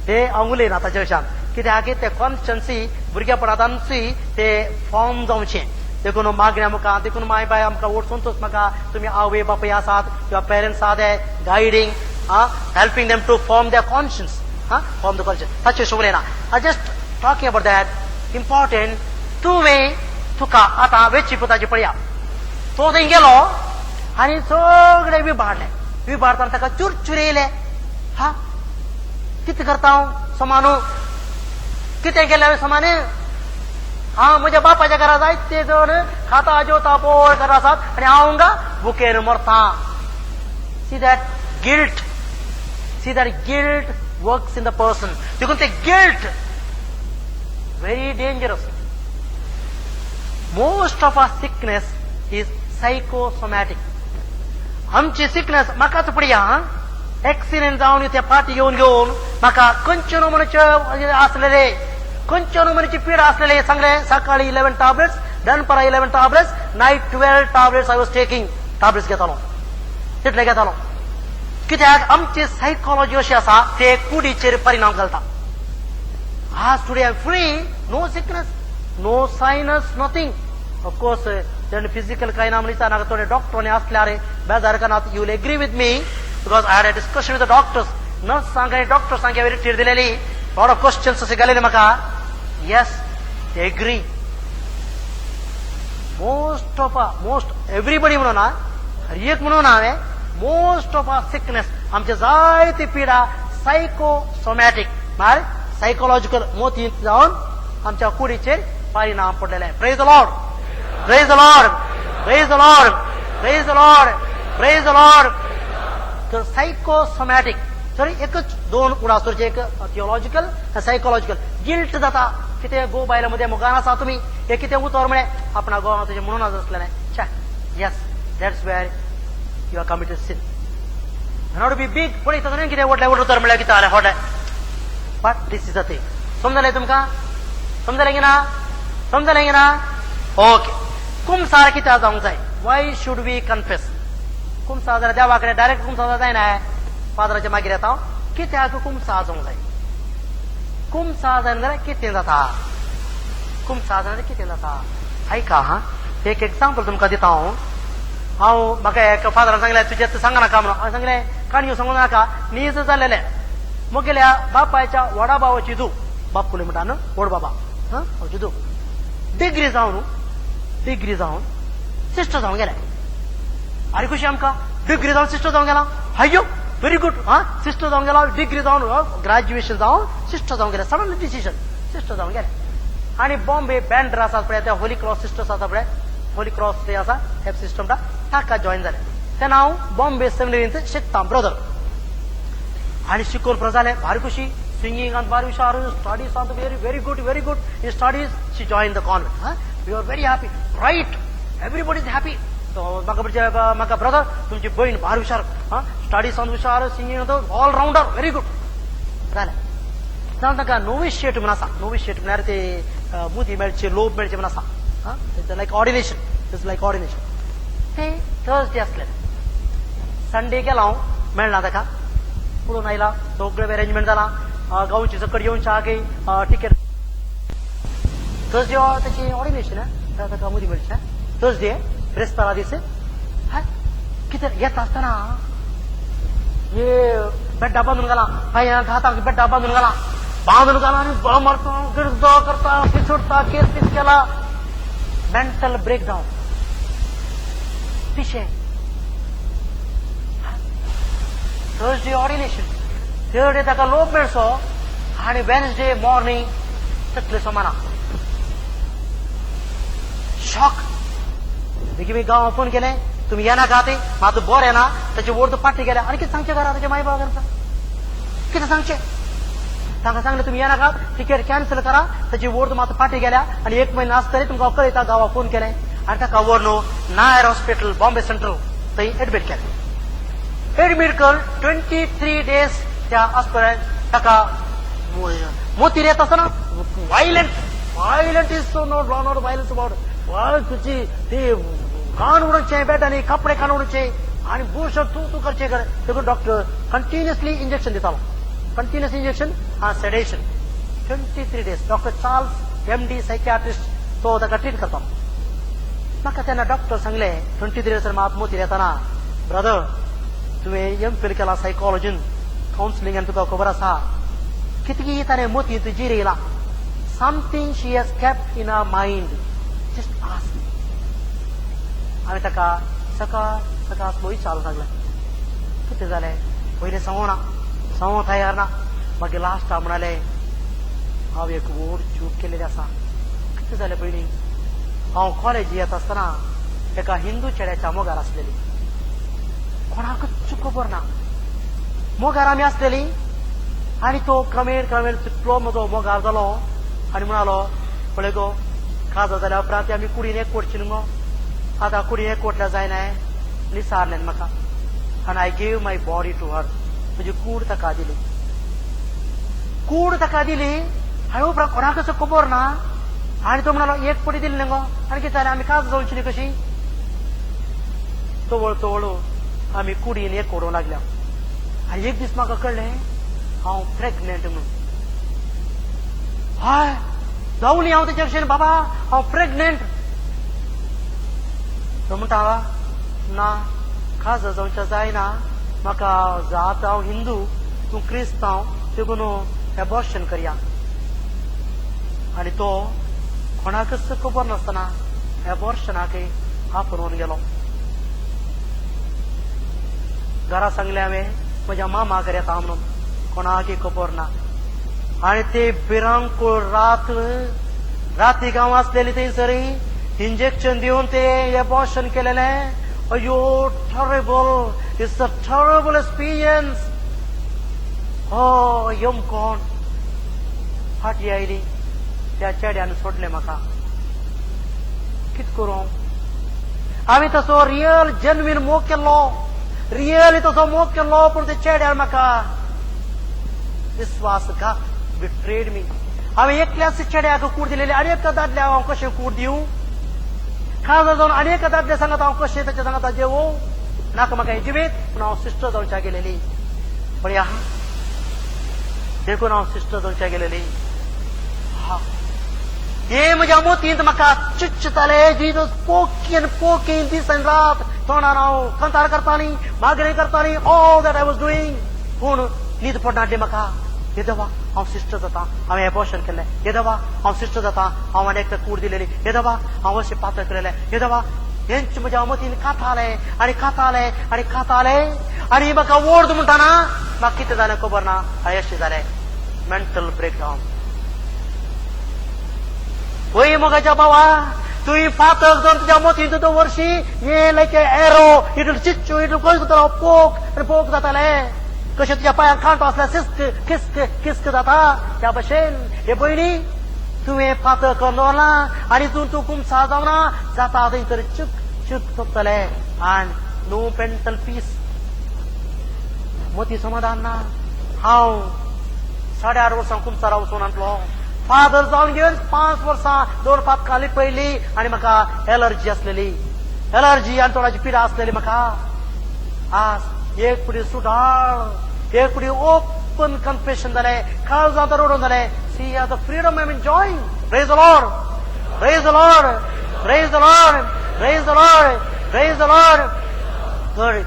ते हांव उलयना ताच्या विशयान, कित्याक ते कॉन्स्टन्सी भुरगेपणांतूय ते फॉर्म जावचें. देखून मागण्या मुखार, देखून माय बाय आमकां वोट संतोष म्हाका, तुमी आवय बापूय आसात, your parents are there guiding, helping them to form their conscience, form the conscience. ताचे विशीं उलयना. I just talking about that important. तुवें तुका आतां वेची पुताची पळया, तो थंय गेलो आनी सगळे विभाडले. विभाडताना ताका चुरचुरयले. हा, कितें करता हांव समानू, कितें केलें हांवें समाने? हांव म्हज्या बापाच्या घरा जायते जण खाता जेवता पोळ करत आसात आनी हांव हांगा भुकेन मरता. See that guilt, See that guilt works in the person. देखून ते guilt very dangerous. Most of our sickness is psychosomatic. आमची सिकनेस म्हाकाच पडया एक्सिडेंट जावन त्या पाटी घेवन घेवन म्हाका खंयचे नमुन्याचे आसलेले, खंयचे नमुन्याची पिडा आसलेले सांगले. सकाळी 11 tablets, दनपारा 11 tablets, night 12 tablets I was taking. Tablets घेतालो, तितले घेतालो. कित्याक आमची सायकोलॉजी अशी आसा, ते कुडीचेर परिणाम घालता. आज today I free, no sickness, no sinus, nothing. Of course तेणे फिजिकल कांय ना म्हणटा नाका. थोडे डॉक्टरांनी आसल्यार बेजार करनात. You will agree with me because I had a discussion with the doctors. नर्सांक आनी डॉक्टर्सांक हांवें रिटीर दिलेली, लॉट ऑफ क्वेश्चन्स अशे घालेले म्हाका. Yes, they agree. Most of most everybody म्हणून ना, हर एक म्हणून हांवें, मोस्ट ऑफ आर सिकनेस, आमचे जायती पिडा सायकोसोमॅटीक म्हळ्यार सायकोलॉजिकल मोतींत जावन आमच्या कुडीचेर परिणाम पडलेले. Praise the Lord, praise the Lord, praise the Lord, praise the Lord, praise the Lord. तर सायकोसोमॅटीक सॉरी एकच दोन उडास एक थिओलॉजिकल, सायकोलॉजिकल गिल्ट जाता. कितें गो बायला मध्ये मुखार आसा तुमी हे कितें उतर म्हळें आपणा गोवा तुजें म्हणून आसलेलें. छा, yes, that's where you are committed sin. Not be big. पळयता न्हय कितें व्हडलें व्हडलें उतर म्हळ्यार कितें जालें व्हडलें. But this is the thing. समजलें तुमकां? समजलें की ना? समजलें की ना? ओके. कुमसार कित्याक जावंक जाय? Why should we confess? कुमसार जाल्यार देवा कडेन डायरेक्ट कुमसार जायना, फादराच्या मागीर येता. कित्याक कुमसार जावंक जाय? कुमसार जायना जाल्यार कितें जाता? कुमसार जाल्यार कितें जाता? आयका हा, एक एग्जाम्पल तुमकां दिता हांव. हांव म्हाका एक फादरान सांगलें, तुजें सांग नाका म्हणून. हांवें सांगलें काणयो सांगू नाका, नीज जालेलें. म्हगेल्या बापायच्या व्हडा भावाची धूव, बापुले म्हणटा न्हू, व्हड बाबा हांव धूव डिग्री जावन, डिग्री जावन सिस्टर जावन गेलें. आरे खुशी आमकां, डिग्री जावन सिस्टर जावन गेला. हायो, व्हेरी गुड. हा, सिस्टर जावन गेला, डिग्री जावन, ग्रॅज्युएशन जावन सिस्टर जावन गेलें. सडन डिसिजन, सिस्टर जावन गेलें. आनी बॉम्बे बँड्रा आसा पळय, त्या होली क्रॉस सिस्टर्स आसा पळय, होली क्रॉस ते आसा हेप सिस्टम, ताका जॉयन जालें. तेन्ना हांव बॉम्बे सेमिनरींत शिकता ब्रदर. आनी शिकोवन पुरो जालें, भारी खुशी. सिंगिंगांत भारी हुशार, स्टडीजांत very very good, very good in studies. She join the convent. We are very happy, right? Everybody is happy. म्हाका म्हणजे म्हाका ब्रदर तुमची बहीण भारी हुशार, स्टडीजांत हुशार, सिंगिंगांत ऑलरावंडर, व्हेरी गुड. जालें. जावन ताका नोविशिएट म्हूण आसा. नोविशिएट म्हळ्यार ते मुदी मेळचे, लोब मेळचे म्हूण आसा. It's like ordination, it's like ordination. ते थर्सडे आसलें, संडे गेलो हांव, मेळना ताका. पळोवन आयला, सगळें अरेंजमेंट जालां. गांवची सकट येवन च्या टिकेट. थर्सडे ताची ऑर्डिनेशन, ताका मुदी मेळचें थर्सडे, ब्रेस्तारा दीस. कितें येता आसतना हे बेड्डा बांदून घाला, पांयांक हाताक बेड्डा बांदून घाला, बांदून घाला आनी बळ मारता, गिरजो करता, पिसुडता, केस पीस केला. मेंटल ब्रेकडावन, पिशें. थर्सडे ऑर्डिनेशन, थर्ड डे ताका लोब मेळचो आनी वेनसडे मॉर्निंग तकले समाना शॉक. बेगीन बेगीन गांवां फोन केलें, तुमी येनाका, ते म्हाजो बरें ना. ताचे वर्द पाटी गेल्या. आनी कितें सांगचें घरा ताच्या माय बाबाक? कितें सांगचें तांकां? सांगलें तुमी येनाका, टिकेट कॅन्सल करा, ताची वर्द मात फाटी गेल्या आनी एक म्हयनो आसतरी तुमकां कळयता. गांवां फोन केलें आनी ताका व्हरून नायर हॉस्पिटल, बॉम्बे सेंट्रल, थंय एडमीट केलें. एडमीट करून 23 डेज त्या हॉस्पिटलांत. ताका मोतीर येत आसतना violent, violent is so not not violence about तुजी ती कान उडोवचे बेटांनी, कपडे कान उडोवचे आनी बुश तूं तूं करचें कर. देखून डॉक्टर कंटिन्युअसली इंजेक्शन दितालो, continuous injection, sedation. 23 days doctor Charles MD psychiatrist तो ताका ट्रीट करतालो. म्हाका तेन्ना डॉक्टर सांगले, 23 डेज मात मोतीर येताना, ब्रदर, तुवें एम फिल केला सायकोलॉजीन, कावन्सिलिंग, आनी तुका खबर आसा कितकी ताणें मोतींत जिरयला. Something she has kept in her mind, just ask. हांवें ताका सकाळ सकाळ विचारूंक लागलें, कितें जालें? पयलें सांगो ना, सांगो तयार ना. मागीर लास्टाक म्हणाले, हांव एक व्हड चूक केलेली आसा. कितें जालें पयलीं? हांव कॉलेज येत आसतना एका हिंदू चेड्याच्या मोगार आसलेली, कोणाकूच खबर ना. मोगार आमी आसलेली आनी तो क्रमेण क्रमेण तितलो म्हजो मोगार जालो आनी म्हणालो पळय गो काजार जाल्या उपरांत आमी कुडीन एक कोटची न्हू गो, आतां कुडीन एक कोटल्या जायना, निसारलें म्हाका आनी I gave my body to her. म्हजी कूड ताका दिली, कूड ताका दिली. हांवें उपरांत कोणाकच खबर ना. आनी तो म्हणालो एक पटी दिली न्हू गो, आनी कितें जालें आमी काज जावची न्ही कशी. तवळ तवळ आमी कुडीन एक कोडूंक लागल्या आनी एक दीस म्हाका कळ्ळें हांव प्रेग्नंट म्हणून. हय धांवली हांव तेच्या भशेन, बाबा हांव प्रेग्नंट. तो म्हणटा ना खाज जावच्या जायना म्हाका, जात हांव हिंदू तूं क्रिस्तांव, देखून एबॉर्शन करया. आनी तो कोणाकच खबर नासतना एबॉर्शनाक आपोवन गेलो. घरा सांगलें हांवें म्हज्या मामाक येता म्हणून, कोणाकय खबर ना. आनी ते भिरांकूळ रात राती गांव आसलेली थंयसर इंजेक्शन दिवन ते एबॉर्शन केलेलें. अयो terrible, it's a terrible experience. हो यम कोण फाटी आयली त्या चेड्यान सोडलें म्हाका. कित करूं, हांवें तसो रियल जेन्युइन मोग केल्लो, रियली तसो मोग केल्लो, पूण ते चेड्यान म्हाका विश्वासघात, बिट्रेड मी. हांवें एकल्याच चेड्याक कूड दिलेली आनी एका दादल्याक हांव कशें कूड दिवं? खासा जावन आनी एका दादल्या सांगात हांव कशें ताच्या सांगात जेवूं? नाका म्हाका हें जिवीत. पूण हांव सिस्टर जावच्या गेलेली पळया, देखून हांव सिस्टर जावच्या गेलेली. हे म्हज्या मोतींत म्हाका चिटचिताले, Jesus poking and poking दीस आनी रात. तोंडार हांव कंतार करताली, मागणी करताली, all that I was doing. पूण न्हीद पडनासली म्हाका. हे देवा हांव सिस्टर जाता, हांवें एबॉर्शन केल्लें. हे देवा हांव सिस्टर जाता, हांव आनी एकदां कूड दिलेली. हे देवा हांव अशें पात्र केलेलें. हे देवा हेंच म्हज्या मतीन खातालें आनी खातालें आनी खातालें. आनी म्हाका ओर्द म्हणटाना म्हाका कितें जालें खबर ना, आनी अशें जालें मेंटल ब्रेकडावन. वय मोगाच्या बाबा तुवें फातक जावन तुज्या मतींत दवरशी, हें लायक एरो it will चिच्चू, it will खंय जातलो पोक आनी पोक जातालें. कशें तुज्या पांयांक कांटो आसल्यार सिस्क किस्क किस्क जाता, त्या भशेन हे भयणी तुवें फातक करून दवरलां आनी तूं तूं कुमसा जावना जाता थंय तर चूक चूक सोंपतलें आनी नो मेंटल पीस, मती समाधान ना. हांव 8.5 वर्सां कुमसारा वचून आणलो, फादर जावन घेवन 5 वर्सां 2 पातकां लिपयली आनी म्हाका एलर्जी आसलेली, एलर्जी आनी तोंडाची पिडा आसलेली म्हाका. आज एक पुडी सुडाळ, एक पुडी ओपन कन्फेशन जालें, काळजांत रडून जालें. See the freedom I am enjoying. Praise the Lord, praise the Lord, praise the Lord, praise the Lord, praise the Lord. तर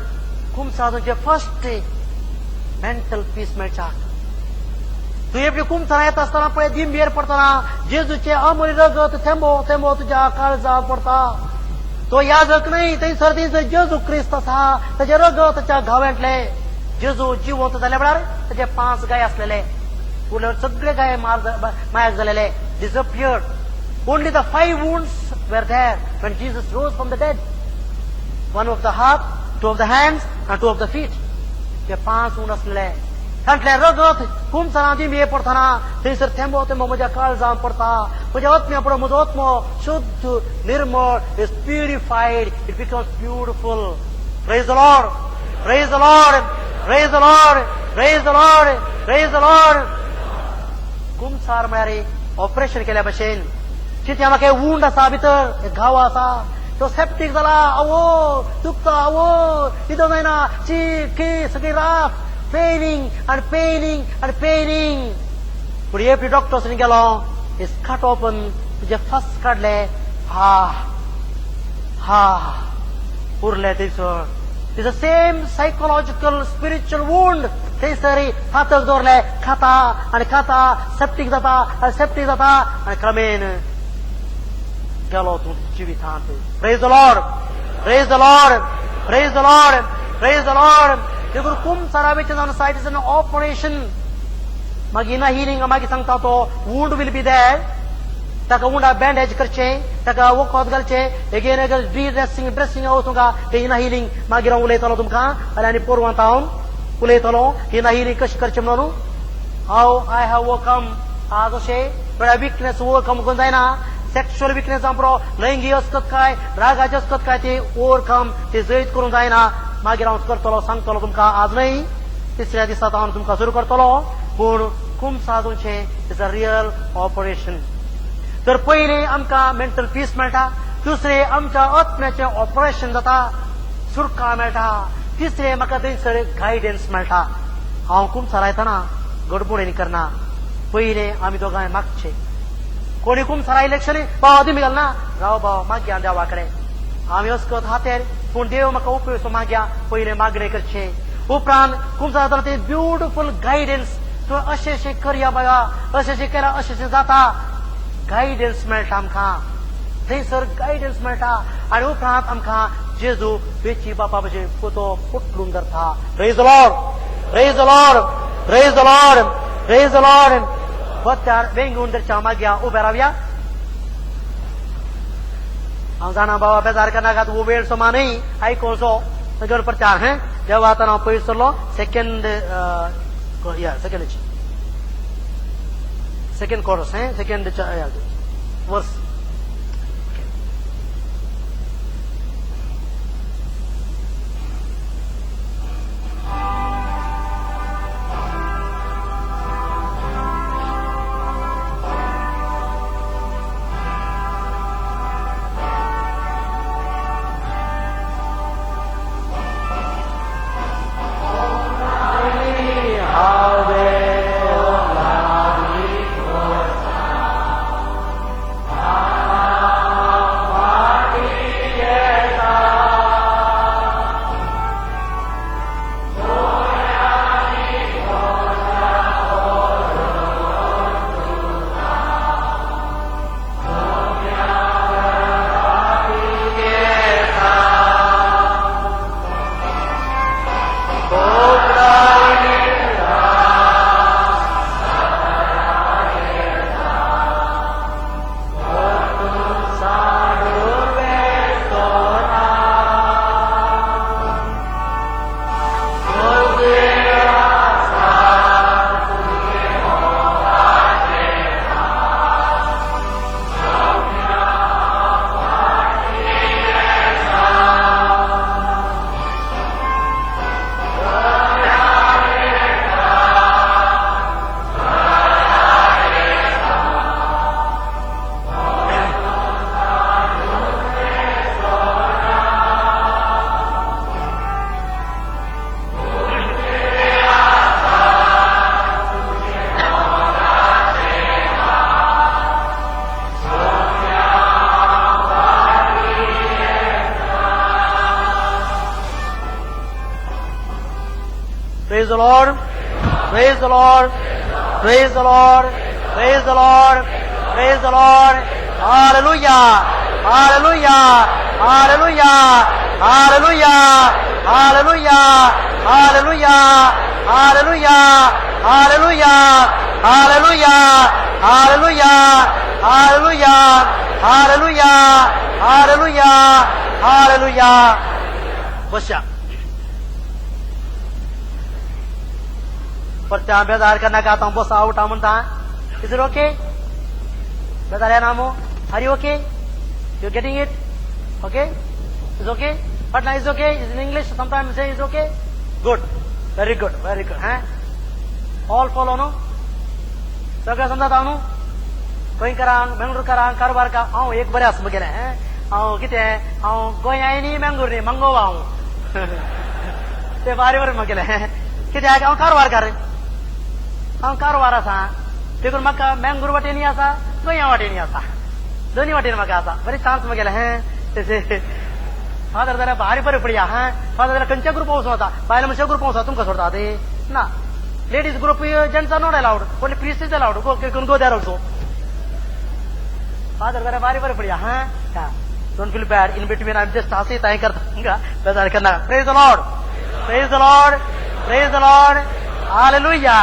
कुमसाचें फर्स्ट मेंटल पीस मेळच्या. तूं एकटी कुमसारा येता आसतना पळय दिंबेर पडटना जेजूचें अमूल्य रगत थेंबो थेंबो तुज्या काळजांत पडटा. तो याजक न्हय, थंयसर थंयसर जेजू क्रिस्त आसा, ताचें रगत ताच्या घाव्यांतलें. जेजू जिवंत जाल्या वेळार ताचे 5 गाय आसलेले, उरल्यार सगळे गाय मायक जालेले, disappeared. Only the 5 wounds were there when Jesus rose from the dead. 1 of the heart, 2 of the hands and 2 of the feet. ते 5 wound आसलेले. तांतलें रगत कुमसारां दिंबे पडटना थंयसर थेंबो थेंबो म्हज्या काळजांत पडटा. म्हज्या आत्म्या पडो म्हजो आत्मो शुद्ध निर्मळ, is purified, it becomes beautiful. Praise the Lord, praise the Lord, praise the Lord, praise the Lord, praise the Lord. कुमसार म्हळ्यार ऑपरेशन केल्या भशेन. चिंतया म्हाका वूंड आसा, भितर एक घाव आसा, तो सेप्टीक जाला, आवो दुखता, आवो इदो जायना, ची की सगळी राफ, पेनिंग आनी पेनिंग आनी पेनिंग. पूण एपी डॉक्टर्स गेलो, is cut open, तुजे फस काडले, हा हा उरले थंयसर. Is the same psychological spiritual wound. थंयसर फातक दवरले, खाता आनी खाता, सेप्टीक जाता आनी सेप्टीक जाता आनी क्रमेन गेलो तूं जिवितांत. Praise the Lord, praise the Lord, praise the Lord, praise the Lord. देखून कुमसारावेचें जावन आसा, it is an operation. मागीर ना हिलिंग मागीर सांगता तो वूंड will be there. ताका वुंडा बँडेज करचें, ताका वखद घालचें, एगेन ड्रेसिंग ड्रेसिंग वचूंका तें ना हिलिंग. मागीर हांव उलयतलो तुमकां आनी आनी पोरवांत हांव. उलयतलो ही नाहिली कशी करची म्हणून. हांव I have overcome आज अशें म्हळ्यार विकनेस ओवरकम करूंक जायना. सेक्शुअल विकनेस जावं पुरो, लैंगीक असकत काय, रागाची असकत काय, ती ओवरकम ती जैत करूंक जायना. मागीर हांव करतलो सांगतलो तुमकां, आज न्हय तिसऱ्या दिसा हांव तुमकां सुरू करतलो. पूण कुमसार जावचें is a real operation. तर पयलीं आमकां मेंटल पीस मेळटा, दुसरें आमच्या आत्म्याचें ऑपरेशन जाता, सुटका मेळटा, तिसरें म्हाका थंयसर गायडन्स मेळटा. हांव कुमसारायतना गडबडीन करना, पयलें आमी दोगांय मागचें. कोणी कुमसारायले क्षणी भाव आदी घालना, राव भाव मागया देवा कडेन, आमी असकत हातेर पूण देव म्हाका उपयोग मागया. पयलें मागणें करचें, उपरांत कुमसार जातना तें ब्युटिफूल गायडन्स, तुवें अशें अशें करया बाबा, अशें अशें केल्यार अशें अशें जाता, गायडन्स मेळटा आमकां थंयसर, गायडन्स मेळटा. आनी उपरांत आमकां जेजू वेची बापा भशेन पोतो पोटलून धरता. Praise the Lord, praise the Lord, praise the Lord, praise the Lord. बत्यार वेंगून धरच्या मागया उबे रावया. हांव जाणा बाबा बेजार करनाकात, हो वेळ समा न्हय आयकोसो सगळो प्रचार. हें देवा आतां हांव पयस सरलो. सेकंड सेकंड सेकंड कोरस, हें सेकंड वर्स. Praise the Lord, praise the Lord, praise the Lord, praise the Lord, praise the Lord. Hallelujah, hallelujah, hallelujah, hallelujah, hallelujah, hallelujah, hallelujah, hallelujah, hallelujah, hallelujah, hallelujah, hallelujah, hallelujah, hallelujah. बसया परत्या बेजार करनाका, आतां बस आवटा म्हणटा. Is it okay? बेजार येना मू? Are you okay? You getting it? Okay, is okay? But ना is okay? Is in English sometime say is okay? Good, very good, very good. हें ऑल फॉलो न्हू, सगळें समजाता हांव न्हू. गोंयकारांक बेंगलोरकारांक कारबार का हांव एक बरें आसा म्हगेलें. हें हांव कितें, हांव गोंयांय न्ही बेंगलोर न्ही, मंगोवा हांव. तें बारी बरें म्हगेलें. कित्याक हांव कारवारकार, हांव कारवार आसा, देखून म्हाका मँगलोर वाटेनी आसा, गोंया वाटेनी आसा, दोनी वाटेन म्हाका आसा बरी चान्स म्हगेलें. हें तशें फादर जाल्यार भारी बरें पडया. हें फादर जाल्यार खंयच्या ग्रुपा वचूं वता, बायल मनशां ग्रुपा वचूं तुमकां सोडता ते ना. Ladies group gents are not allowed, only priest is allowed. Go go there also. Father जाल्यार भारी बरें पडया. हें don't feel bad in between, I am just हांसयत हांवें करता बेजार करना. Praise the Lord, praise the Lord, praise the Lord. Hallelujah,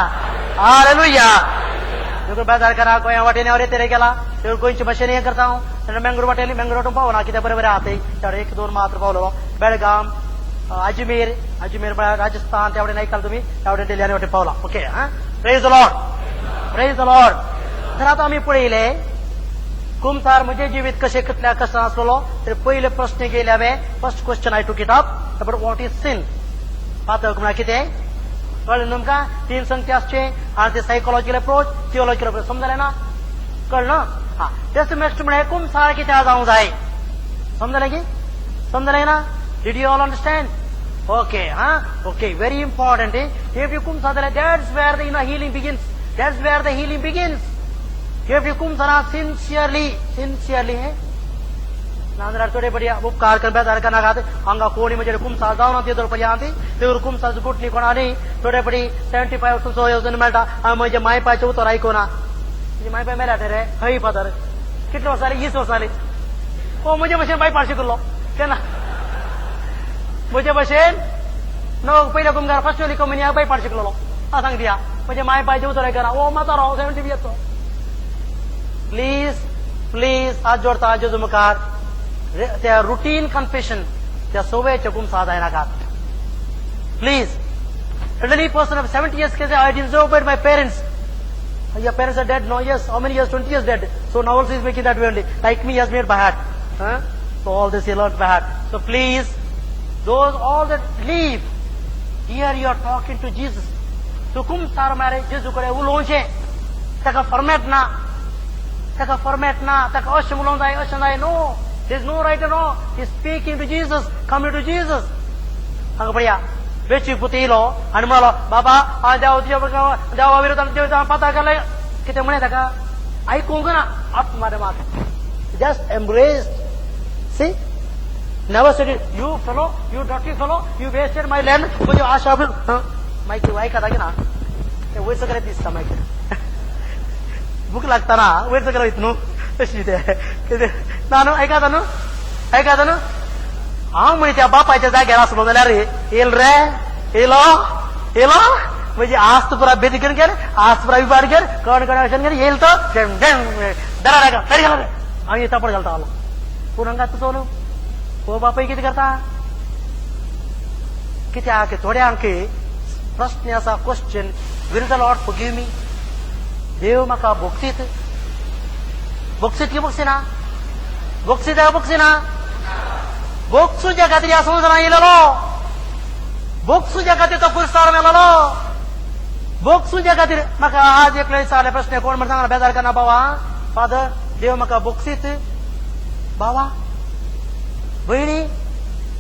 hallelujah. देखून बेजार करा, गोंया वाटेन हांव रेतेरे गेला, देखून गोंयचे भाशेन हें करता हांव. मँगलोर वाटेन, मँगलोर वाटेन पावना कित्याक बरें बरें आहा थंय, एक दोन मात्र पावलो. बेळगाम अजमेर, अजमेर म्हळ्यार राजस्थान, त्या वटेन आयकला तुमी, त्या वटेन दिल्ली आनी वटेन पावला. ओके, हा, praise the Lord, praise the Lord. तर आतां आमी पळयलें कुमसार म्हजें जिवीत कशें कितल्या कश्टान आसलेलो. तर पयले प्रश्न घेयले हांवें, first question I took it up about what is sin, पातक म्हळ्यार कितें, कळ्ळें तुमकां? तीन संगती आसचे आनी ते सायकोलॉजिकल अप्रोच, थियोलॉजिकल अप्रोच, समजलें ना? कळ्ळें ना? हा, तेच नेक्स्ट म्हळ्यार कुमसार कित्याक जावंक जाय, समजलें की? समजलें ना? Did you all understand? Okay, हा, okay, very important. If you कुमसार जाल्यार that's where the healing begins, that's where the healing begins. If you कुमसारा sincerely, sincerely, हे नाजाल्यार थोडे बडी उपकार कर बेजार करनाकात. हांगा कोणी म्हणजे कुमसार जावना ते पर्यंत ते कुमसार गुटली कोणा न्ही. थोडे बडी 75 वर्सांचो येवजण मेळटा. हांवें म्हज्या माय पायचें उतर आयकुना. म्हजे माय पाय मेल्या रे, हय फादर, कितले वर्सां जालीं? 20 वर्सां जालीं. ओ म्हजे भशेन बाय पाड शिकलो केन्ना, म्हजे भशेन णव पयल्या कुमगार फर्स्ट वेली कम्युनिया बाय पाड शिकलेलो. हांव सांग दिया, म्हजे माय पायचें उतर आयकना. ओ म्हातारो 70 येतो. प्लीज प्लीज हात जोडता जेजू मुखार, त्या रुटीन कन्फेशन, त्या सवयेच्या कुमसार जायनाकात please. Elderly person of 70 years can say, I disobeyed my parents. Your parents are dead? No, yes. How many years? 20 years dead. So now also he's making that way only. Like me, he has made by heart. Huh? So all this he learned by heart. So please, those all that leave, here you are talking to Jesus. So कुमसार मारे जेजू कडेन उलोवचें, ताका format ना, ताका format ना, ताका अशें उलोवंक जाय, अशें जाय, no. There is no right no. He speaking to Jesus, coming to Jesus. हांगा पळया, वेची पूत येयलो आनी म्हणलो, बाबा हांव देवा तुज्या देवा विरोधान देव पाता केलें. कितें म्हणें ताका आयकूंक ना, आत्मारे मात just embrace. See, never said you fellow, you dirty fellow, you wasted my land, म्हजी आशा. मागीर आयकता की ना, ते वयर सकयल दिसता. मागीर भूक लागता ना, वयर सकयल वयता न्हू, अशी ते कितें ना न्हू. आयकता न्हू, आयकता न्हू. हांव म्हण त्या बापायच्या जाग्यार आसलो जाल्यार येयल रे, येयलो येयलो, म्हणजे आस्त पुरा बेदी करून गेले, आस्त पुरा विभार गेल, कण कण अशें गेले, येयल तो दरा तरी घाला, हांव तापड घालता आलो. पूण हांगा तुजो न्हू, हो बापाय कितें करता कित्याक? थोड्यांक प्रश्न आसा, question, will the Lord forgive me? देव म्हाका भोगसीत, भोगसीत की भोगसिना? भोगसीत भोगसिना? भोगसुच्या खातीर ह्या संवसारांत येयलेलो, भोगसुच्या खातीर तो पुरस्कार मेळलो, भोगसुच्या खातीर. म्हाका आज एकले विचारले प्रश्न, कोण म्हण सांगला, बेजार करना बाबा, फादर, देव म्हाका भोगसीत? बाबा भयणी,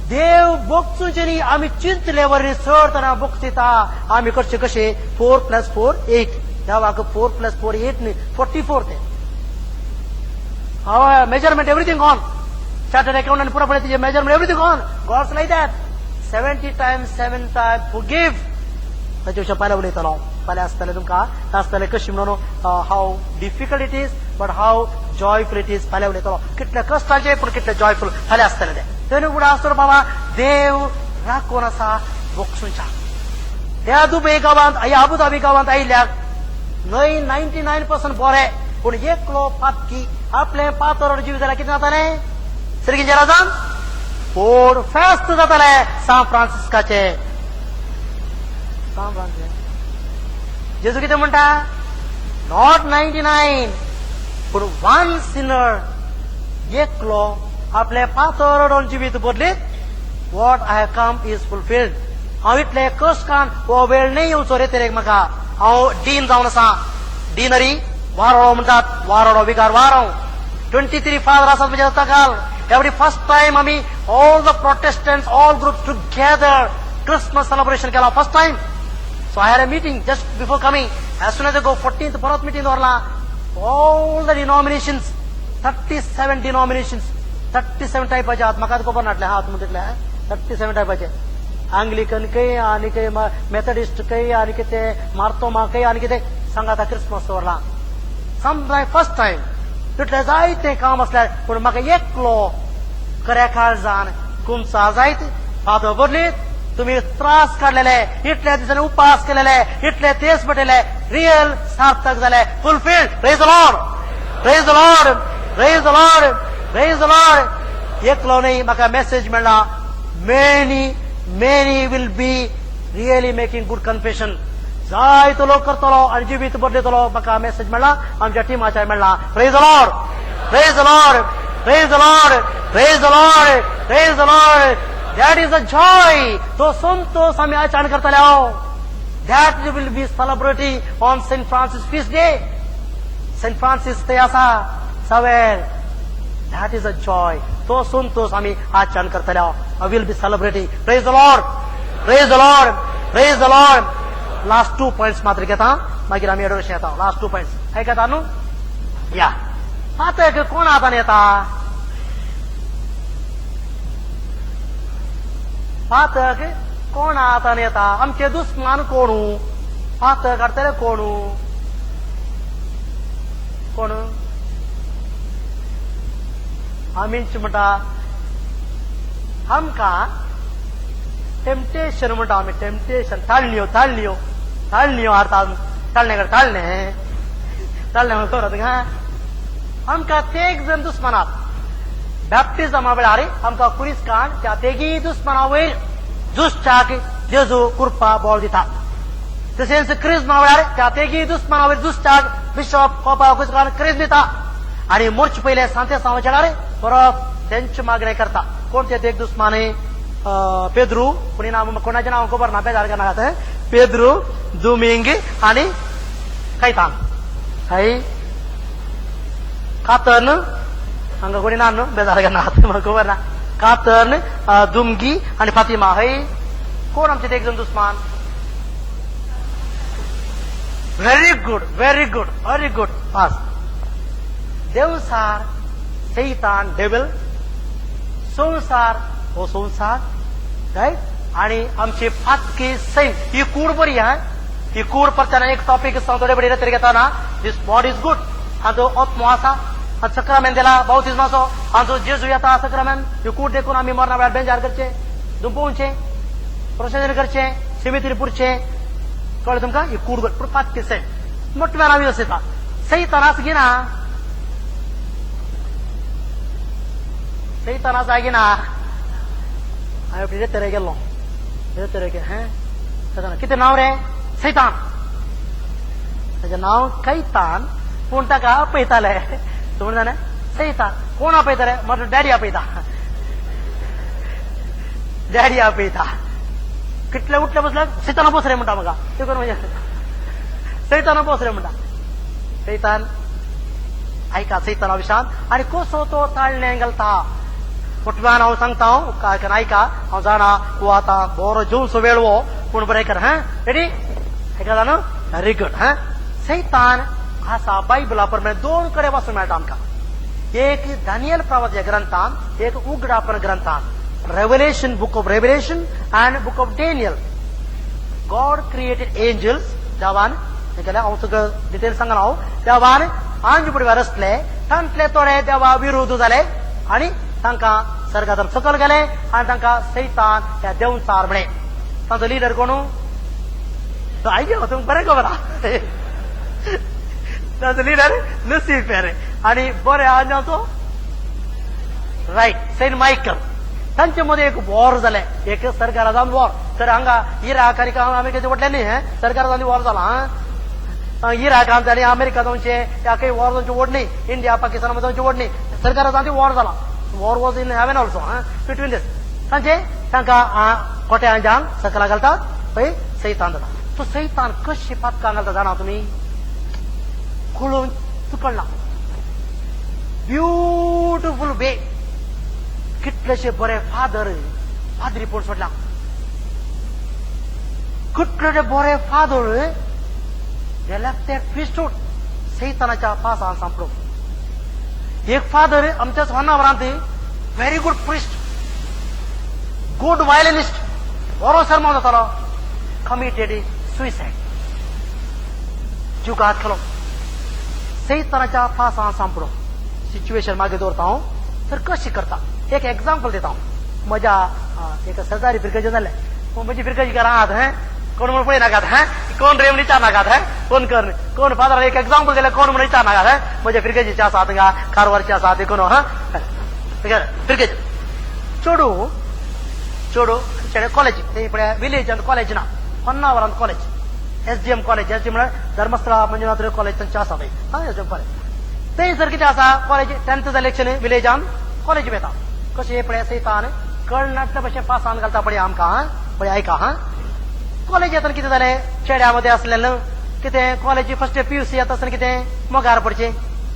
देव भोगसुचे न्ही, आमी चिंतले वरी चड तरा भोगसिता. आमी करचे कशें? 4 + 4 8, देवाक 4 + 4 8 न्ही, 44 ते. हय, measurement everything on, chartered accountant पुरा पळय तिजें measurement everything on. God's like that, 70 times 7 time forgive. ताचे विशीं फाल्यां उलयतलो, फाल्यां आसतलें तुमकां, आसतलें कशी म्हणून, how difficult it is but how joyful it is. फाल्यां उलयतलो कितले कश्टाचे पूण कितले जॉयफूल, फाल्यां आसतलें तें. तेन्ना फुडें आसतलो बाबा, देव राखून आसा बोगसूंच्या. ह्या दुबय गांवांत, ह्या अबुधाबी गांवांत आयिल्ल्याक न्हय 99% बरे, पूण एकलो पातकी आपलें पातळ जीव जाल्यार कितें जातालें? सिरगींच्या राजान फोड फेस्त जातालें सान फ्रांसिस्काचे. सान फ्रांसिस्क जेजू कितें म्हणटा? Not 99 पूण वन सिनर, एकलो आपले पातळ जिवीत बदलीत, what I have come is fulfilled. हांव इतले कश्ट कान हो वेळ न्हय येवचो रे तेरेक म्हाका. हांव डीन जावन आसा, डिनरी वारोडो म्हणटात, वारोडो विगार वारो, 23 फादर आसात म्हज्या काल. एवरी फर्स्ट टायम आमी all the Protestants, all group together Christmas celebration केला first time. So I had a meeting just before coming. As soon as I go, 14th परत मिटींग दवरला. All the denominations, 37 denominations, 37 टायपाचे आहात. म्हाका खबर नासलें आहात म्हणून तितले 37 टायपाचे. आंग्लिकन खंय आनी खंय मेथडिस्ट खंय आनी कितें मार्तोमा खंय आनी कितें सांगाता क्रिसमस दवरला सम फर्स्ट टायम. तितलें जायतें काम आसल्यार पूण म्हाका एकलो खऱ्या काळजान कुमसा जायत, फादर बदलीत, तुम्ही त्रास काडलेले, इतल्या दिसांनी उपास केलेले, इतले तेज पडलेले, रियल सार्थक जाले, fulfilled. Praise the Lord, praise the Lord, praise the Lord, praise the Lord. एकलो न्ही, म्हाका मेसेज मेळ्ळा, many Many will be really making good confession. जायतो लोक करतलो आनी जिवीत बदलतलो. म्हाका मेसेज मेळ्ळा, आमच्या टिमाच्या मेळ्ळा. Praise the Lord, praise the Lord, praise the Lord, praise the Lord, praise the Lord. That is a joy. तो संतोष आमी आचरण करतले. That will be celebrating on Saint Francis feast day. Saint Francis ते आसा सवेर. That is a joy. तो संतोष आमी आचरण करतले. I will be celebrating. Praise the Lord, praise the Lord, praise the Lord. Last 2 points मात्र घेता, मागीर आमी एडोरेशन येता. लास्ट 2 पॉयंट्स आयकता न्हू? या आतां कोण हातान येता? पातक कोण हातान येता? आमचे दुस्मान कोणू? पातक काडटले कोणू? कोण? आमीच म्हणटा आमकां टेम्पटेशन म्हणटा आमी. टेम्पटेशन ताळणयो ताळणयो ताळणयो हाडटा. ताळणे कडेन ताळणे ताळणे खबर तुका. आमकां तेग जण दुस्मनात. बॅप्टिजमा वेळार आमकां कुरिस्कान त्या तेगी दुस्मना वयर झुजच्याक जेजू कृपा बोळ दिता. तशेंच क्रिज्मा वेळार त्या तेगी दुस्मना वयर झुजच्याक बिशॉप कोपा कुरिस्कान क्रिज दिता. आनी मोर्च पयले सांते सांवाच्या वेळार परत तेंचे मागणें करता. कोण ते तेग दुस्माने? पेद्रू, कोणी नांव कोणाचें नांव खबर ना, बेजार करनाकात. पेद्रू, दुमिंग आनी कैतान. हय कातन हांगा कोणी ना न्हू, बेजार करनाकात, म्हाका खबर ना. कातन, दुमगी आनी फातिमा. हय कोण आमचे ते एक जण दुस्मान? Very good, very good, very good. Pass. Devsar सैतान डेविल, संवसार हो संवसार, रायट. आनी आमची फातकी सैम ही कूड बरी हा. ही कूड परत्यान एक टॉपीक थोडे बडी तरी घेता ना. दीस बॉडी is good. हांचो आत्मो आसा, हांचो सक्रामेन दिला बावतिज्माचो, हांचो जेजू येता सक्रामेन. ही कूड देखून आमी मरणा वेळार बेंजार करचें, दुंपोवचें, प्रशासन करचें, सिमेत्री पुरचें. कळ्ळें तुमकां? ही कूड पूण फातकी सैम मोठ्यान आमी वसयता. सैतान आसा गिना, सैतान आसा गिना. हांवें कितें तरे गेल्लो, कितें तरे हें सैतान कितें नांव रे? सैतान. ताजें नांव कैतान, पूण ताका आपयताले. तुमी जाणा सैतान कोण आपयताले? म्हजो डॅडी आपयता, डॅडी आपयता. कितले उठले बसले सैताना बोस रे म्हणटा म्हाका. ते करून म्हणजे सैताना बोस रे म्हणटा. सैतान आयका सैताना विशान आनी कसो तो ताळणे घालता. पोटव्यान हांव सांगता, हांव आयका, हांव जाणा तूं आतां बरो जेवचो वेळ हो, पूण बरें कर. हां रेडी? आयकता न्हू? Very good. हां सैतान आसा बायबला प्रमाणे 2 कडेन वाचूंक मेळटा आमकां. एक दानियल प्रवाच्या ग्रंथान, एक उगडापण ग्रंथान. Revelation, book of Revelation and book of Daniel. God created angels. देवान हांव तुका डिटेल सांगना. हांव देवान आंज पुडव्यार आसले तांतले थोडे देवा विरोध जाले आनी तांकां सर्गांत सकयल गेले आनी तांकां सैतान त्या देंवचार म्हळें. तांचो लिडर कोण? आयक तुमकां बरें खबर आहा. तांचो लिडर लुसिफर आनी बरें आंजाचो रायट सेंट मायकल. तांचे मदें एक वॉर जालें, एक सरकारा जावन वॉर. तर हांगा इराक आनी अमेरिकेचे वटले न्ही, हें सरकारा जावन वॉर जाला. इराकान आनी अमेरिका जावचे ह्या काही वॉर जावचे वोड न्ही, इंडिया पाकिस्ताना जावचे वोड न्ही, सरकारा जावन वॉर जाला. War was in heaven also between this. तांचे तांकां कोट्या जावन सकला घालतात, पळय सैतान जाता. तो सैतान कशी पातकां घालता जाणा तुमी? कळून चुकळना. ब्युटिफूल वे. कितलेशे बरे फादर पाद्री पूण सोडला. कितलेशे बरे father they left their priesthood सैतानाच्या पासान सांपडून. एक फादर आमच्याच होनावरांत, very good priest, good violinist, बरो सरमो जातालो, कमिटेड सुसायड, जीव घात केलो सैतानाच्या पासान सांपडून. सिच्युएशन मागीर दवरता हांव. तर कशी करता एक एग्जाम्पल दिता हांव. म्हज्या एक शेजारी फिरकजे जालें, म्हजी फिरकजी घरां आहात हें कोण म्हूण पळय नाकात, हें कोण रे म्हूण विचार नाकात, हें कोण कर कोण फादर एक एग्जाम्पल दिलें कोण म्हूण विचार नाकात. हें म्हज्या फिरकजीचे आसा थिंगा कारवारचे आसा देखून. हां फिरकजी चेडूं चेडो चेडे कॉलेज ते पळय विलेज आनी कॉलेज ना होन्नावरांत कॉलेज एसडीएम कॉलेज एसडी म्हळ्यार धर्मस्थळ मंजुनाथ कॉलेज तांचे आसा थंय हा एसडीएम कॉलेज थंय जर कितें आसा कॉलेज 10th जालें क्षण विलेजान कॉलेज वेता कशें पळय सैतान कळनातले भशेन पासान घालता पळय आमकां पळय आयका हा कॉलेज येतना कितें जालें चेड्या मदें आसलें कितें कॉलेज फर्स्ट पीयूसी येता आसतना कितें मोगार पडचें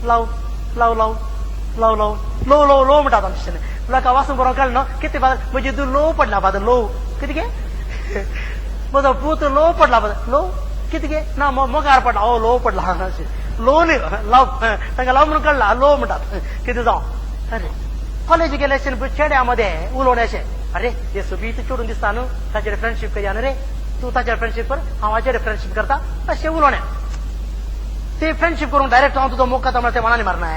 love love love love love low low low म्हणटात आमचे लोकां वाचून बरोवन कळना न्हू कितें फादर म्हजी तूं लो पडला फादर लो कितें गे म्हजो पूत लो पडला फादर लो कितें गे ना मोगार पडला ओ लो पडला अशें लो न्ही लव तांकां लव म्हणून कळला लो म्हणटात कितें जावं अरे कॉलेज गेले चेड्या मदें उलोवणें अशें अरे हे सोबीत चेडून दिसता न्हू ताचेर फ्रेंडशीप करया न्हू रे तूं ताचेर फ्रेंडशीप कर हांव हाचेर फ्रेंडशीप करता अशें उलोवणें ते फ्रेंडशीप करूंक डायरेक्ट हांव तुजो मोग करता म्हळ्यार ते मनांनी मारना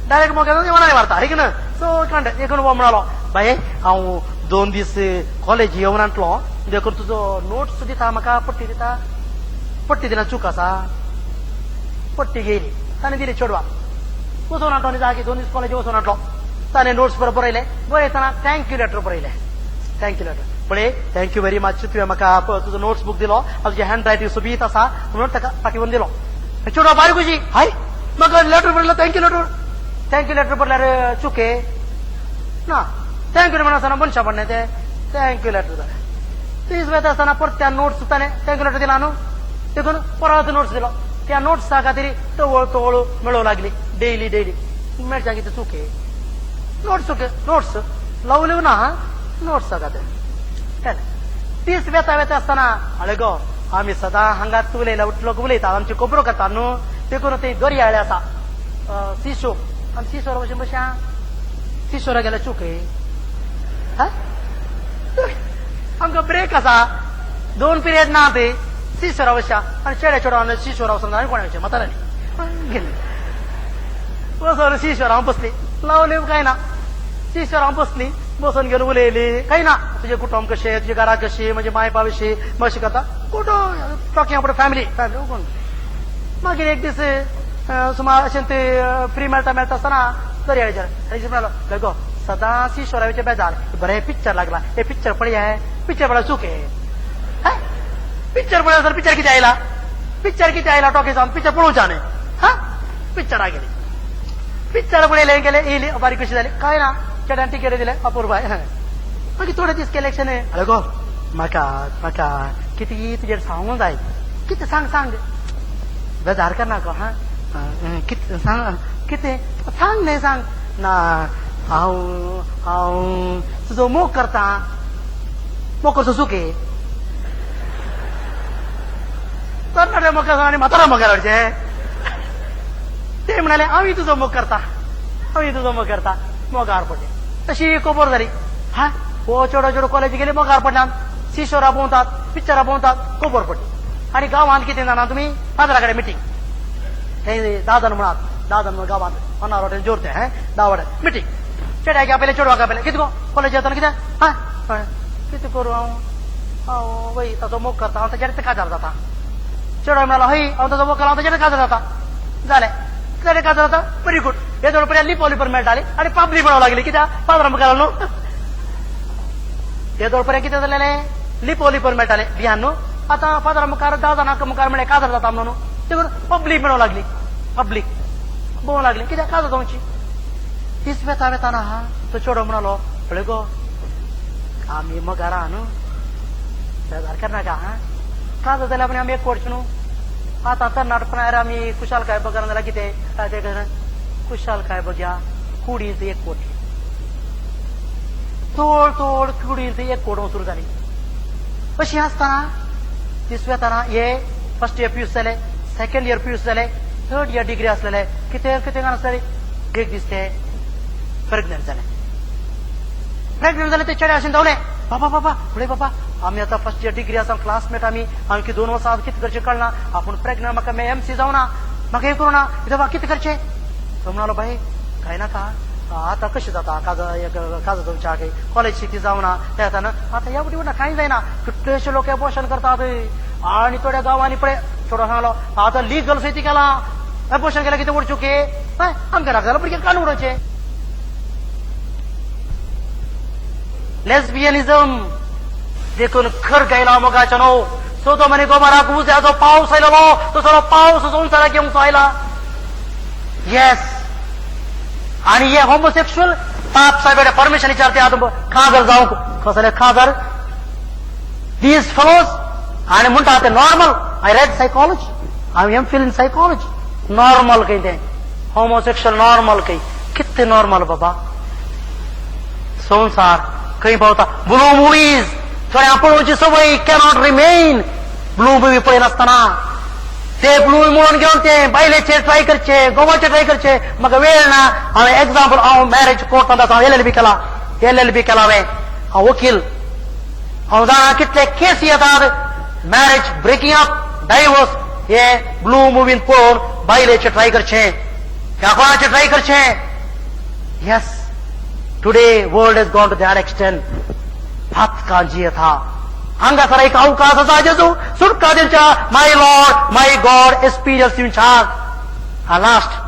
डायरेक्ट मोग करता ते मनांनी मारता हे ना सो कांड एकूण हो म्हणालो बाये हांव 2 दीस कॉलेज येवन हाडलो देखून तुजो नोट्स दिता म्हाका पट्टी दिता पट्टी दिना चूक आसा पट्टी घेयली ताणें दिली चेडवाक वचोन हाडलो आनी जागे 2 दीस कॉलेज वचोन हाडलो ताणें नोट्स बरोबर बरयले बरयतना thank you letter बरयलें thank you letter पळय thank you very much तुवें म्हाका तुजो नोट्स बूक दिलो तुजें हँड रायटींग सोबीत आसा म्हणून ताका पाठोवन दिलो चेडवा बारीक खुशी हाय म्हाका लेटर बरयलो thank you letter thank you letter बरल्यार चुके ना thank you म्हणून आसतना मनशां पडलें तें thank you letter जालें दीस वेता आसतना परत त्या नोट्स ताणें thank you letter दिला न्हू देखून परत नोट्स दिलो त्या नोट्सा खातीर तवळ तवळ मेळोवंक लागली डेली डेली मेळच्या कितें चुके नोट्स चुके नोट्स लवल्यो ना नोट्सा खातीर दीस वेता वेता आसतना आळे गो आमी सदां हांगाच उलयला लोक उलयता आमच्यो खबरो करता न्हू देखून ते दर्याळे आसा सिशो आमी सिशोर वचून बशा सिशोरा गेल्यार चुके आमकां ब्रेक आसा 2 पिरियड ना ते सिशोरा वचया आनी चेड्या चेडो सिशोरा वचून आनी कोणा वचचें म्हाताऱ्यांनी गेली वचून सिशोरा हांव बसली लावली कांय ना सिशोरा हांव बसली बसून घेवन उलयली कांय ना तुजें कुटुंब कशें तुजे घरा कशी म्हजे माय बाप कशी अशें करता कुटुंब टॉकिंग अबाउट फॅमिली फॅमिली कोण मागीर एक दीस सुमार अशें ते फ्री मेळटा मेळटा आसतना दर्याळेचेर एक दीस म्हणलो गो सदां सिशोराचे बेजार बरें पिक्चर लागला हे पिक्चर पळय पिक्चर पळय चूक पिक्चर पळय सर पिक्चर कितें आयला पिक्चर कितें आयला टॉकीज पिक्चर पळोवचें न्ही हा पिक्चरा गेली पिक्चर पळयलें गेले येयली बारीक कशी जाली कांय ना चेड्यान टिकेट दिले अपूर्वाय मागीर थोडे दीस केले अरे गो म्हाका म्हाका कितें तुजेर सांगूंक जाय कितें सांग सांग बेजार करनाका हा कितें सांग कितें सांग न्ही सांग ना हांव हांव तुजो मोग करता मोग करचो चुके तरणाटे मोग करता आनी म्हातारा मोग करचें ते म्हणाले हांवूय तुजो मोग करता हांवूय तुजो मोग करता मोगार पडले तशी खबर जाली हा हो चेडो चेडो कॉलेज गेली मोगार पडल्यान सिशोरा भोंवतात पिक्चरां भोंवतात खबर पडली आनी गांवांत कितें जाणा तुमी फादरा कडेन मिटींग थंय 10 जाण म्हणात 10 जाण गांवांत होनार वाटेन जोर तें 10 वाटेन मिटींग चेड्याक आपयलें चेडवाक आपयलें कितें गो कॉलेज येतना कितें हा कितें करूं हांव हांव वय ताचो मोग करता हांव ताचेर काजार जाता चेडो म्हणालो हय हांव ताचो मोग करता हांव ताचेर काजार जाता जालें जालें काजार जाता व्हेरी गुड हे जोड पळय लिपो लिपर मेळटाली आनी पाबली म्हणूंक लागली कित्याक फादरा मुखार न्हू हे जोड पर्यंत कितें जालें लिपो लिपर मेळटालें भियान न्हू आतां फादरा मुखार 10 जाणां मुखार म्हणलें काजार जाता म्हणून देखून पब्लीक म्हणूंक लागली पब्लीक भोंवंक लागली कित्याक काजार जावची दीस वेता वेताना हा तो चेडो म्हणालो पळय गो आमी मोगारा न्हू बेजार करनाका हा काजार जाल्यार आमी आमी एक वरचें न्हू आतां तरणाटपणार आमी खुशालकाय बगर जाल्यार कितें तें खुशालकाय बघया कुडींत एक कोट तोळ तोळ कुडींत एक कोट सुरू जाली अशी आसतना दीस वेताना हे फर्स्ट इयर पीयूस जाले सेकंड इयर पीयूस जाले थर्ड इयर डिग्री आसलेले कितें कितें आसलेले एक दीस ते प्रेग्नंट जाले प्रेग्नंट जाले ते चेडे अशें धांवले बाबा बाबा फुडें बाबा आमी आतां फर्स्ट इयर डिग्री आसा क्लासमेट आमी आमकां 2 वर्सां कितें करचें कळना आपूण प्रेग्नंट म्हाका एमसी जावना म्हाका हें करूं ना कितें कितें करचें तो म्हणालो बाय कांय नाका आतां कशें जाता काजा जावच्या कॉलेज शिकी जावना ते आतां आतां ह्या वटी कांय जायना कितलेशे लोक एबॉर्शन करतात आनी थोड्या गांवांनी पळय थोडो सांगलो आतां लिगल सयती केलां एबॉर्शन केल्यार कितें उडचें के आमकां नाका जाल्यार भुरग्यांक काडून उडोवचें. लेस्बियनिझम. देखून खर गायला मोगाच्या न्हू सोदोम आनी गोमोराक उज्याचो पावस आयलेलो तसो पावस संवसाराक येवचो आयला. येस. आनी हे होमोसेक्शुअल पाप साहेब परमिशन विचारते आतां काजार जावंक. कसले काजार these fellows? आनी म्हणटा ते नॉर्मल. I read psychology, हांव M Phil in psychology. Normal खंय तें होमोसेक्शुअल नॉर्मल खंय? कितें नॉर्मल बाबा? संवसार खंय पावता? ब्लू मुवीज थोड्या पळोवची संवय कॅनॉट रिमेन. ब्लू मुवी पळयनासतना ते ब्लू म्हणून घेवन ते बायलेचे ट्राय करचे, गोवाचे ट्राय करचे. म्हाका वेळ ना. हांवें एग्जाम्पल, हांव मॅरेज कोर्टांत आसा. हांव एल एल बी केला, एल एल बी केला हांवें. हांव वकील. हांव जाणा कितले केसी येतात, मॅरेज ब्रेकिंग अप, डायवोर्स. हे ब्लू मुवीन पळोवन बायलेचे ट्राय करचे, ह्या कोणाचे ट्राय करचे. Yes, today world is gone to that extent. पातकां जियेता. हांगासर एक अवकाश आसा जेजू सुटका दिवच्या my Lord my God experience दिवच्याक. लास्ट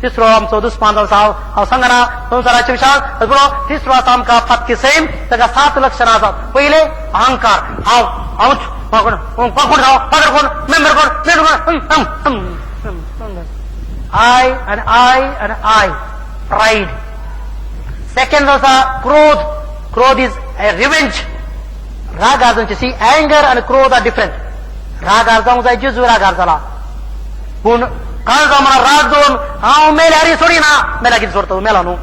तिसरो आमचो दुस्मान आसा. हांव सांगना संवसाराचे विशाल. तिसरो आसा आमकां पातकी सैम. ताका 7 लक्षणां आसात. पयले अहंकार. हांव हांवच कोण कोण हांव फादर कोण मेंबर कोण मेंबर कोण I आनी I आनी I pride. Second आसा क्रोध. क्रोध is a revenge. रागार जावचे. सी, अँगर आनी क्रोध are different. रागार जावंक जाय. जेजू रागार जाला, पूण काळजा म्हणा राग जावन हांव मेल्यार सोडिना. मेल्यार कितें सोडटा? मेला न्हू.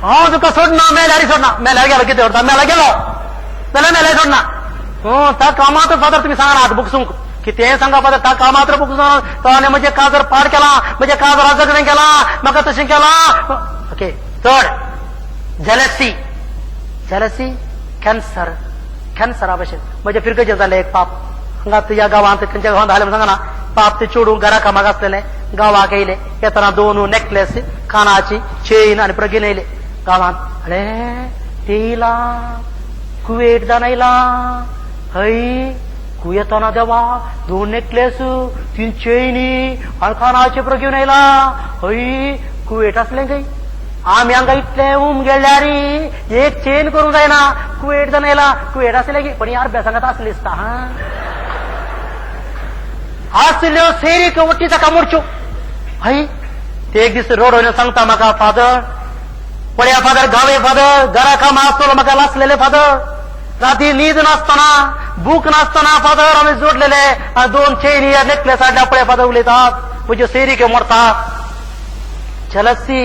हांव तुका सोडना, मेल्यार सोडना. मेल्यार गेलो कितें सोडटा? मेला गेलो जाल्यार मेल्यार सोडना. ताका मात्र फादर तुमी सांगनात बुकसूंक कितें सांगा फादर. ताका मात्र बुकसूं तो म्हजें काजर पाड केलां, म्हजें काजर झगडें केलां, म्हाका तशें केलां. Okay. Third jealousy. Jealousy cancer, कॅन्सरा भशेन. म्हजे फिरगजे जालें एक पाप हांगा ह्या गांवांत. खंयच्या गांवांत जालें सांगना. पाप ते चेडूं घरा कामाक आसलेलें. गांवाक येयलें. येतना 2 नेकलेस, कानाची चेन आनी प्रगीन येयले गांवांत. अरे तेयला कुवेट जावन आयला हय. येतना देवा 2 नेकलेस, 3 चेनी आनी कानाचे प्रगीन आयला हय. कुवेट आसलें खंय. आमी हांगा इतले उम गेल्यार एक चेन करूंक जायना. कुवेट जावन आयला. कुवेट आसलें की पण यार बेसांगात आसली दिसता. हा आसल्यो सेरीक वट्टी ताका मोडच्यो हय. ते एक दीस रोड वयल्यान सांगता म्हाका, फादर पळया फादर, गावे फादर, घरा कामां आसतलो म्हाका लासलेले फादर, राती न्हीद नासतना, भूक नासतना फादर आमी जोडलेले 2 चेनी नेकलेस हाडल्या. पळय फादर उलयतात म्हज्यो सेरीक मोडतात. जेलसी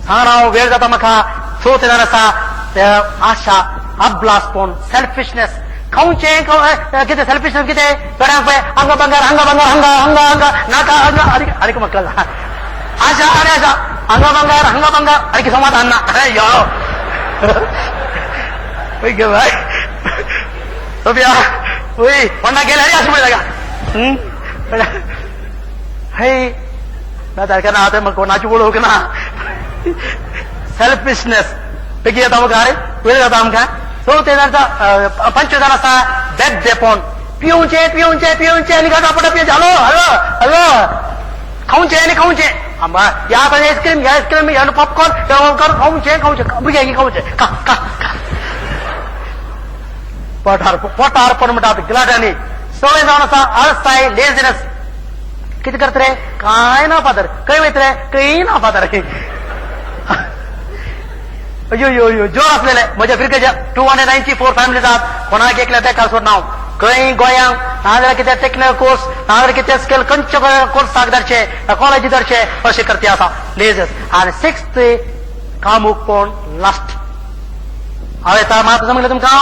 सांगना हांव, वेळ जाता म्हाका. चवथें जावन आसा आशा, अब्लासपण, सेल्फिशनेस. खावचें कितें सेल्फिशनेस कितें? थोड्यांक पळय हांगा बंगार, हांगा बंगार, हांगा हांगा हांगा नाका हांगा आनीक म्हाका आशा आनी आशा हांगा बंगार, हांगा बंगार आनी समाधान ना. यो बाय सोफिया वय कोणा गेल्यार अशें म्हणलें ताका. हय ना सारकें ना. आतां म्हाका कोणाची उलोवंक ना. सेल्फिशनेस बेगीन येता मुखार, वेळ जाता आमकां. चवथें जाण पंचवे जाण आसा बेबदेपण. पिवचें पिवचें पिवचें आनी गाठापटा पिवचें. हॅलो हॅलो हॅलो खावचें आनी खावचें. आंबा ह्या आयस्क्रीम, ह्या आयस्क्रीम, ह्या पॉपकॉर्न, ह्या पॉपकॉर्न. खावचें खावचें भुरग्यांक खावचें. खा खा खा पोटार पोटार पण म्हणटात ग्लाटांनी. सवय जावन आसा आळसाय, लेझिनेस. कितें करत रे? कांय ना फादर. खंय वयत रे? खंय ना फादर. अयो यो यो जोर आसलेले म्हज्या फिरकेच्या 294 फॅमिलीज आसात. कोणाक एकल्या बेकार सोडना हांव. खंय गोंयांक नाजाल्यार कितें टेक्निकल कोर्स, नाजाल्यार कितें स्किल, खंयचे कोर्साक धरचे, कॉलेजी धरचे, अशें करते आसा. लेझिनेस. आनी सिक्स्थ कामूकपण, लास्ट. हांवें मात सांगलें तुमकां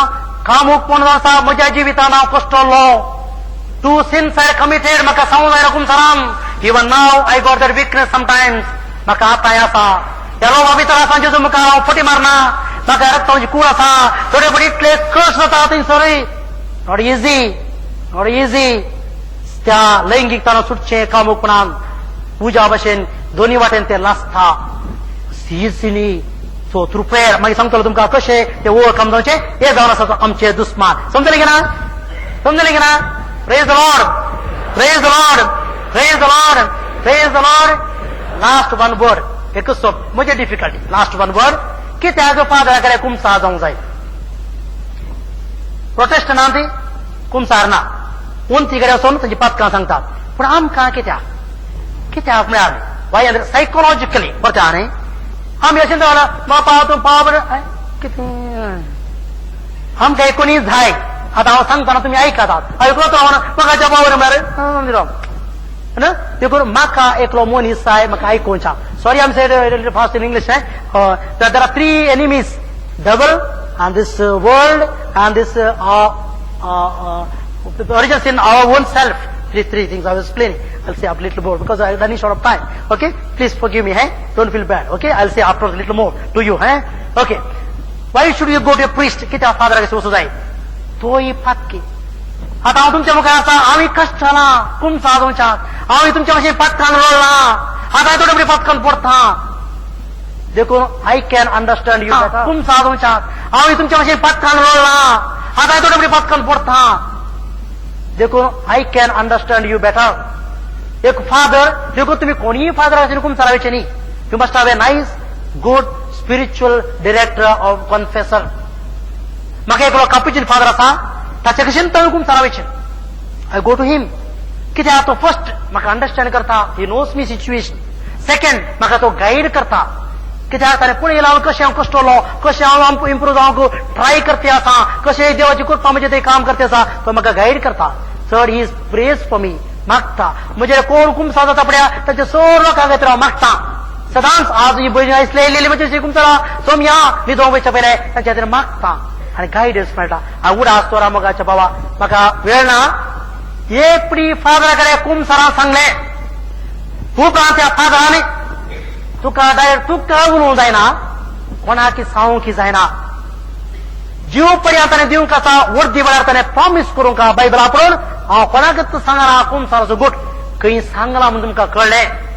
कामूकपण आसा. म्हज्या जिवितान हांव कश्टलो. 2 sins I committed. म्हाका सांगूंक जाय रकम सरान. Even now I got that weakness sometimes. म्हाका आतांय आसा. ह्या लोका भितर आसा जेजू म्हाका हांव फटी मारना. म्हाका रक्ताची कूळ आसा. थोडे फावटी इतले कश्ट जाता थंयसरूय. Not easy, not easy. त्या लैंगिकतान सुटचें कामूकपणान उज्या भशेन दोनी वाटेन ते लासता. इझिली. सो थ्रू प्रेयर मागीर सांगतलो तुमकां कशें ते ओवरकम जावचें. हे जावन आसा आमचे दुस्मान. समजलें की ना? समजलें की ना? Praise the Lord, praise the Lord, praise the Lord, praise the Lord. Last one word. एकच सोप म्हजे डिफिकल्टी. लास्ट वन वर्ड, कित्याक फादरा कडेन कुमसार जावंक जाय? प्रोटेस्टंटान ती कुमसार ना, उंती कडेन वचून तांची पातकां सांगतात. पूण आमकां कित्याक कित्याक म्हळ्यार वाय सायकोलॉजिकली बरें न्ही, आमी अशें जाल्यार बापा तूं पाव कितें आमकां एकोणी जाय. आतां हांव सांगतना तुमी आयकतात, आयकलो तो हांव म्हाका पावर म्हळ्यार ना, देखून म्हाका एकलो मनीस जाय म्हाका आयकुच्या. Sorry I am said fast in English. There are three enemies, devil and this world and this origins in our own self. Three things I was explaining. I'll say a little more because I'm running short of time. Okay, please forgive me. Hey, don't feel bad. Okay, I'll say after a little more to you. Hey, okay. Why should you go to a priest? कित्याक फादराक वचूं जाय? तोय पातकी. आतां हांव तुमच्या मुखार आसा, हांवें कश्ट जाला कुमसा जावच्या, हांवें तुमच्या मातशें पातकान रोळ्ळां, आतां थोडे फुडें पातकान पडटा, देखून I can understand you. कुमसा जावच्या, हांवें तुमच्या मातशें पातकान रोळ्ळां, आतां थोडे फुडें पातकान पडटा, देखून I can understand you better. एक फादर, देखून तुमी कोणीय फादर अशें कुमसारा वयचें न्ही. You must have a nice good spiritual director of confessor. म्हाका एकलो कापुचीन फादर आसा, ताचे कशेन तो कुमसारा वयचें. I go to him. कित्याक तो फर्स्ट म्हाका अंडरस्टँड करता, he knows me situation. Second म्हाका तो गायड करता, कित्याक ताणें पळयलां हांव कशें हांव कश्टलो, कशें हांव इम्प्रूव जावंक ट्राय करते आसा, कशें देवाची कृपा म्हजें तें काम करते आसा, तो म्हाका गायड करता. चड he is prays for me, मागता म्हजेर कोण कुमसा जाता पळया ताचे चड लोकांक खातीर हांव मागता सदांच. आज ही भयणी आयसले येयलेली म्हजे कुमसरा सोमया न्हिदोंक वयच्या पयलें तांच्या खातीर मागता आनी गायडन्स मेळटा. हांव उडास तोरा मोगाच्या बाबा, म्हाका वेळ ना. एक पडी फादरा कडेन कुमसरां सांगलें, उपरांत त्या फादरान तुका डायरेक्ट तुका उलोवंक जायना, कोणाक सांगूंक जायना, जीव पर्यंत ताणें दिवंक आसा, वर्दी वेळार ताणें प्रॉमीस करूंक बायबला पळोवन हांव कोणाकच सांगना कुमसाराचो गुट खंय सांगला म्हूण तुमकां कळ्ळें.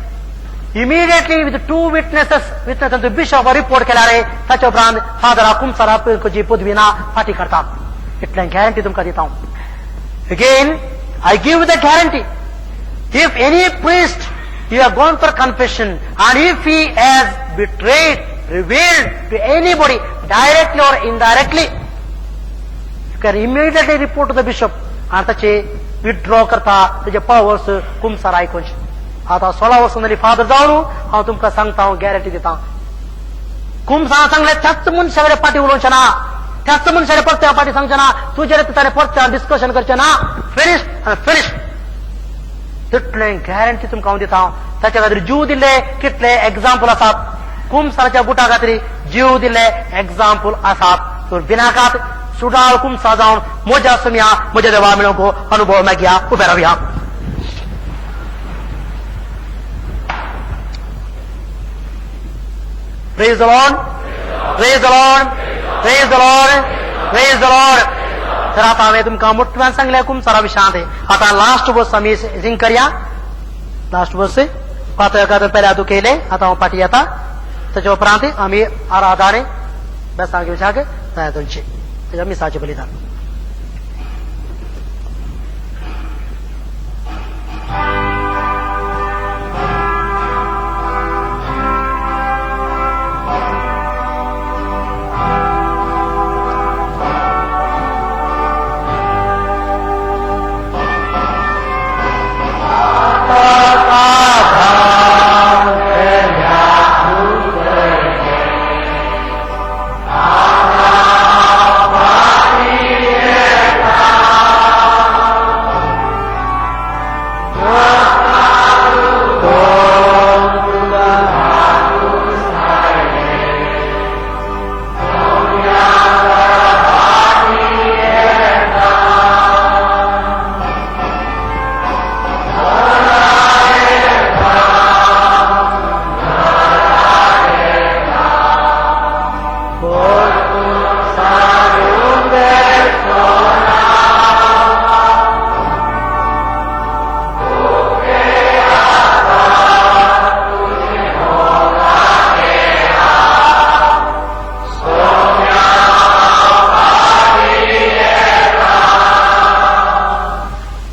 Immediately with two witnesses, witness bishop report केल्यार ताच्या उपरांत फादरा कुमसारा जी पदवी ना फाटी करतात. इतलें गॅरंटी तुमकां दिता हांव. Again I give the guarantee, if any priest you have gone for confession and if he has betrayed, revealed to anybody directly or indirectly, you can immediately report to the bishop and ताचे withdraw करता ताचे powers कुमसार आयकोवचे. आतां 16 वर्सां जाली father जावन हांव तुमकां सांगता, हांव गॅरंटी दिता. कुमसार सांगलें त्याच मनशा कडेन फाटी उलोवचें ना, त्याच मनशा कडेन परते फाटी सांगचें ना, तुजेर ताणें परते डिस्कशन करचें ना, फिनिश फिनिश. तितलें गॅरंटी तुमकां हांव दिता. ताच्या खातीर जीव दिल्ले कितले एग्जाम्पल आसात, कुमसाराच्या गुटा खातीर जीव दिल्ले एग्जाम्पल आसात. तर बिनाकात सुडाळ कुमसा जावन म्हज्या सुमया म्हज्या देवा मेळोवंक अनुभव मागया. उबे रावया. Praise the Lord, praise the Lord, praise the Lord, praise the Lord. तर आतां हांवें तुमकां मोठ्यान सांगलें कुमसारा विशयांत. आतां लास्ट वर्स आमी सिंग करया. लास्ट वर्स पातळ पेल्या दुखयलें, आतां हांव फाटीं येता. ताच्या उपरांत आमी आराधाने बेसांग घेवच्याक तयार जावचें. ताच्या मिसाचें बलिदान.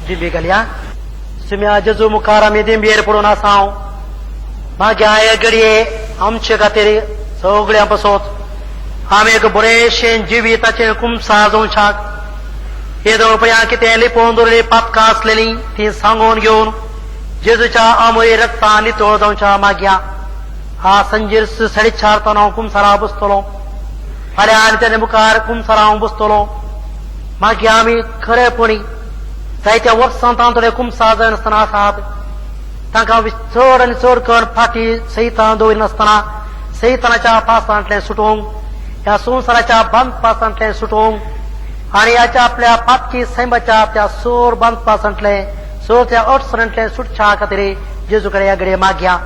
दिंबी घालया. सुम्या जेजू मुखार आमी दिंबयेर पडून आसा. मागीर घडये आमचे खातीर सगळ्यां पासत आमी एक बरेंशें जिविताचें कुमसार जावच्याक हे दवळपया कितें लिपोवन दवरिल्लीं पातकां आसलेलीं तीं सांगून घेवन जेजूच्या आमोरी रक्तान नितळ जावच्या मागया. हा संजीर 4:30 हांव कुमसारा बसतलो, फाल्यां आनी तेणे मुखार कुमसारा हांव बसतलो. मागीर आमी खरेपणी जायत्या वर्सां थोडे कुमसार जायनासतना आसात, तांकां चड आनी चड करून फाटी सैतान दवरिनासतना सैतानाच्या पासांतलें सुटोवंक, ह्या संवसाराच्या बांदपासांतलें सुटोवंक आनी ह्याच्या आपल्या पातकी सैमाच्या त्या सोर बांदपासांतलें सोर त्या अडचणांतलें सुटच्या खातीर जेजू कडेन ह्या घडये मागया.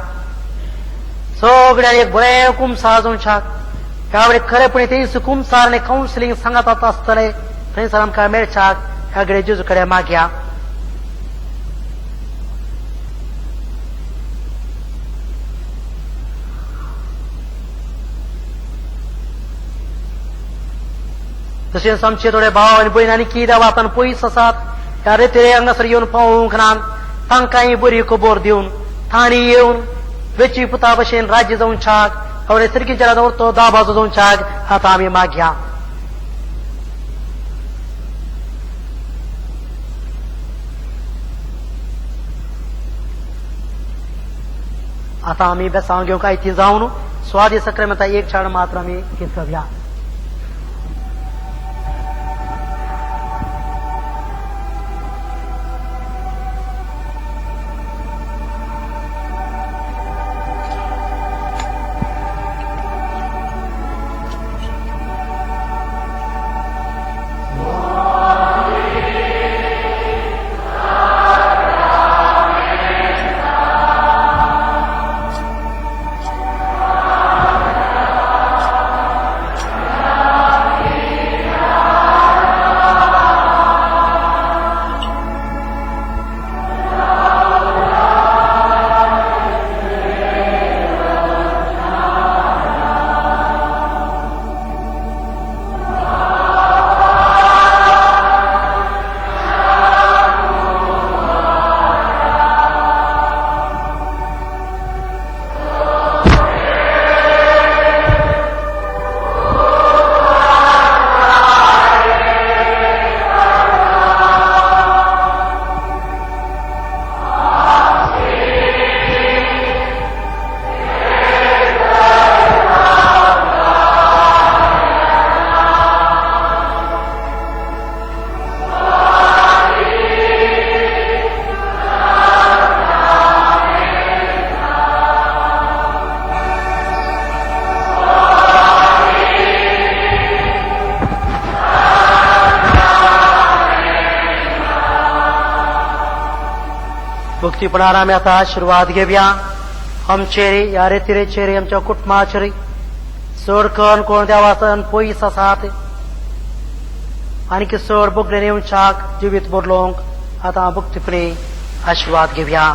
सगळ्यांनी एक बरें कुमसार जावच्याक ह्या वेळी खरेपणी थंयस कुमसार आनी कावन्सिलींग सांगात आसतलें थंयसर आमकां मेळच्याक ह्या घडये जेजू कडेन मागया. तशेंच आमचे थोडे भाव आनी भयण आनी की देवातान पयस आसात, ह्या रेतेरे हांगासर येवन पावूंक ना, तांकांय बरी खबर दिवन तांणी येवन वेची पुता भशेन राज्य जावच्याक आवडे सिरकीच्या दवरतो दाबाजो जावच्याक आतां आमी मागया. आतां आमी बेसांव घेवंक आयती जावन स्वादी सक्रेमेंता एक छाण मात्र आमी घेतल्या. भक्तीपणान आमी आतां आशिर्वाद घेवया. आमचेर ह्या रेतिरेचेर आमच्या कुटुंबाचेर चड करून कोण देवासन पयस आसात आनी चड बगलेन येवच्याक जिवीत बदलोवंक आतां भक्तीपणी आशिर्वाद घेवया.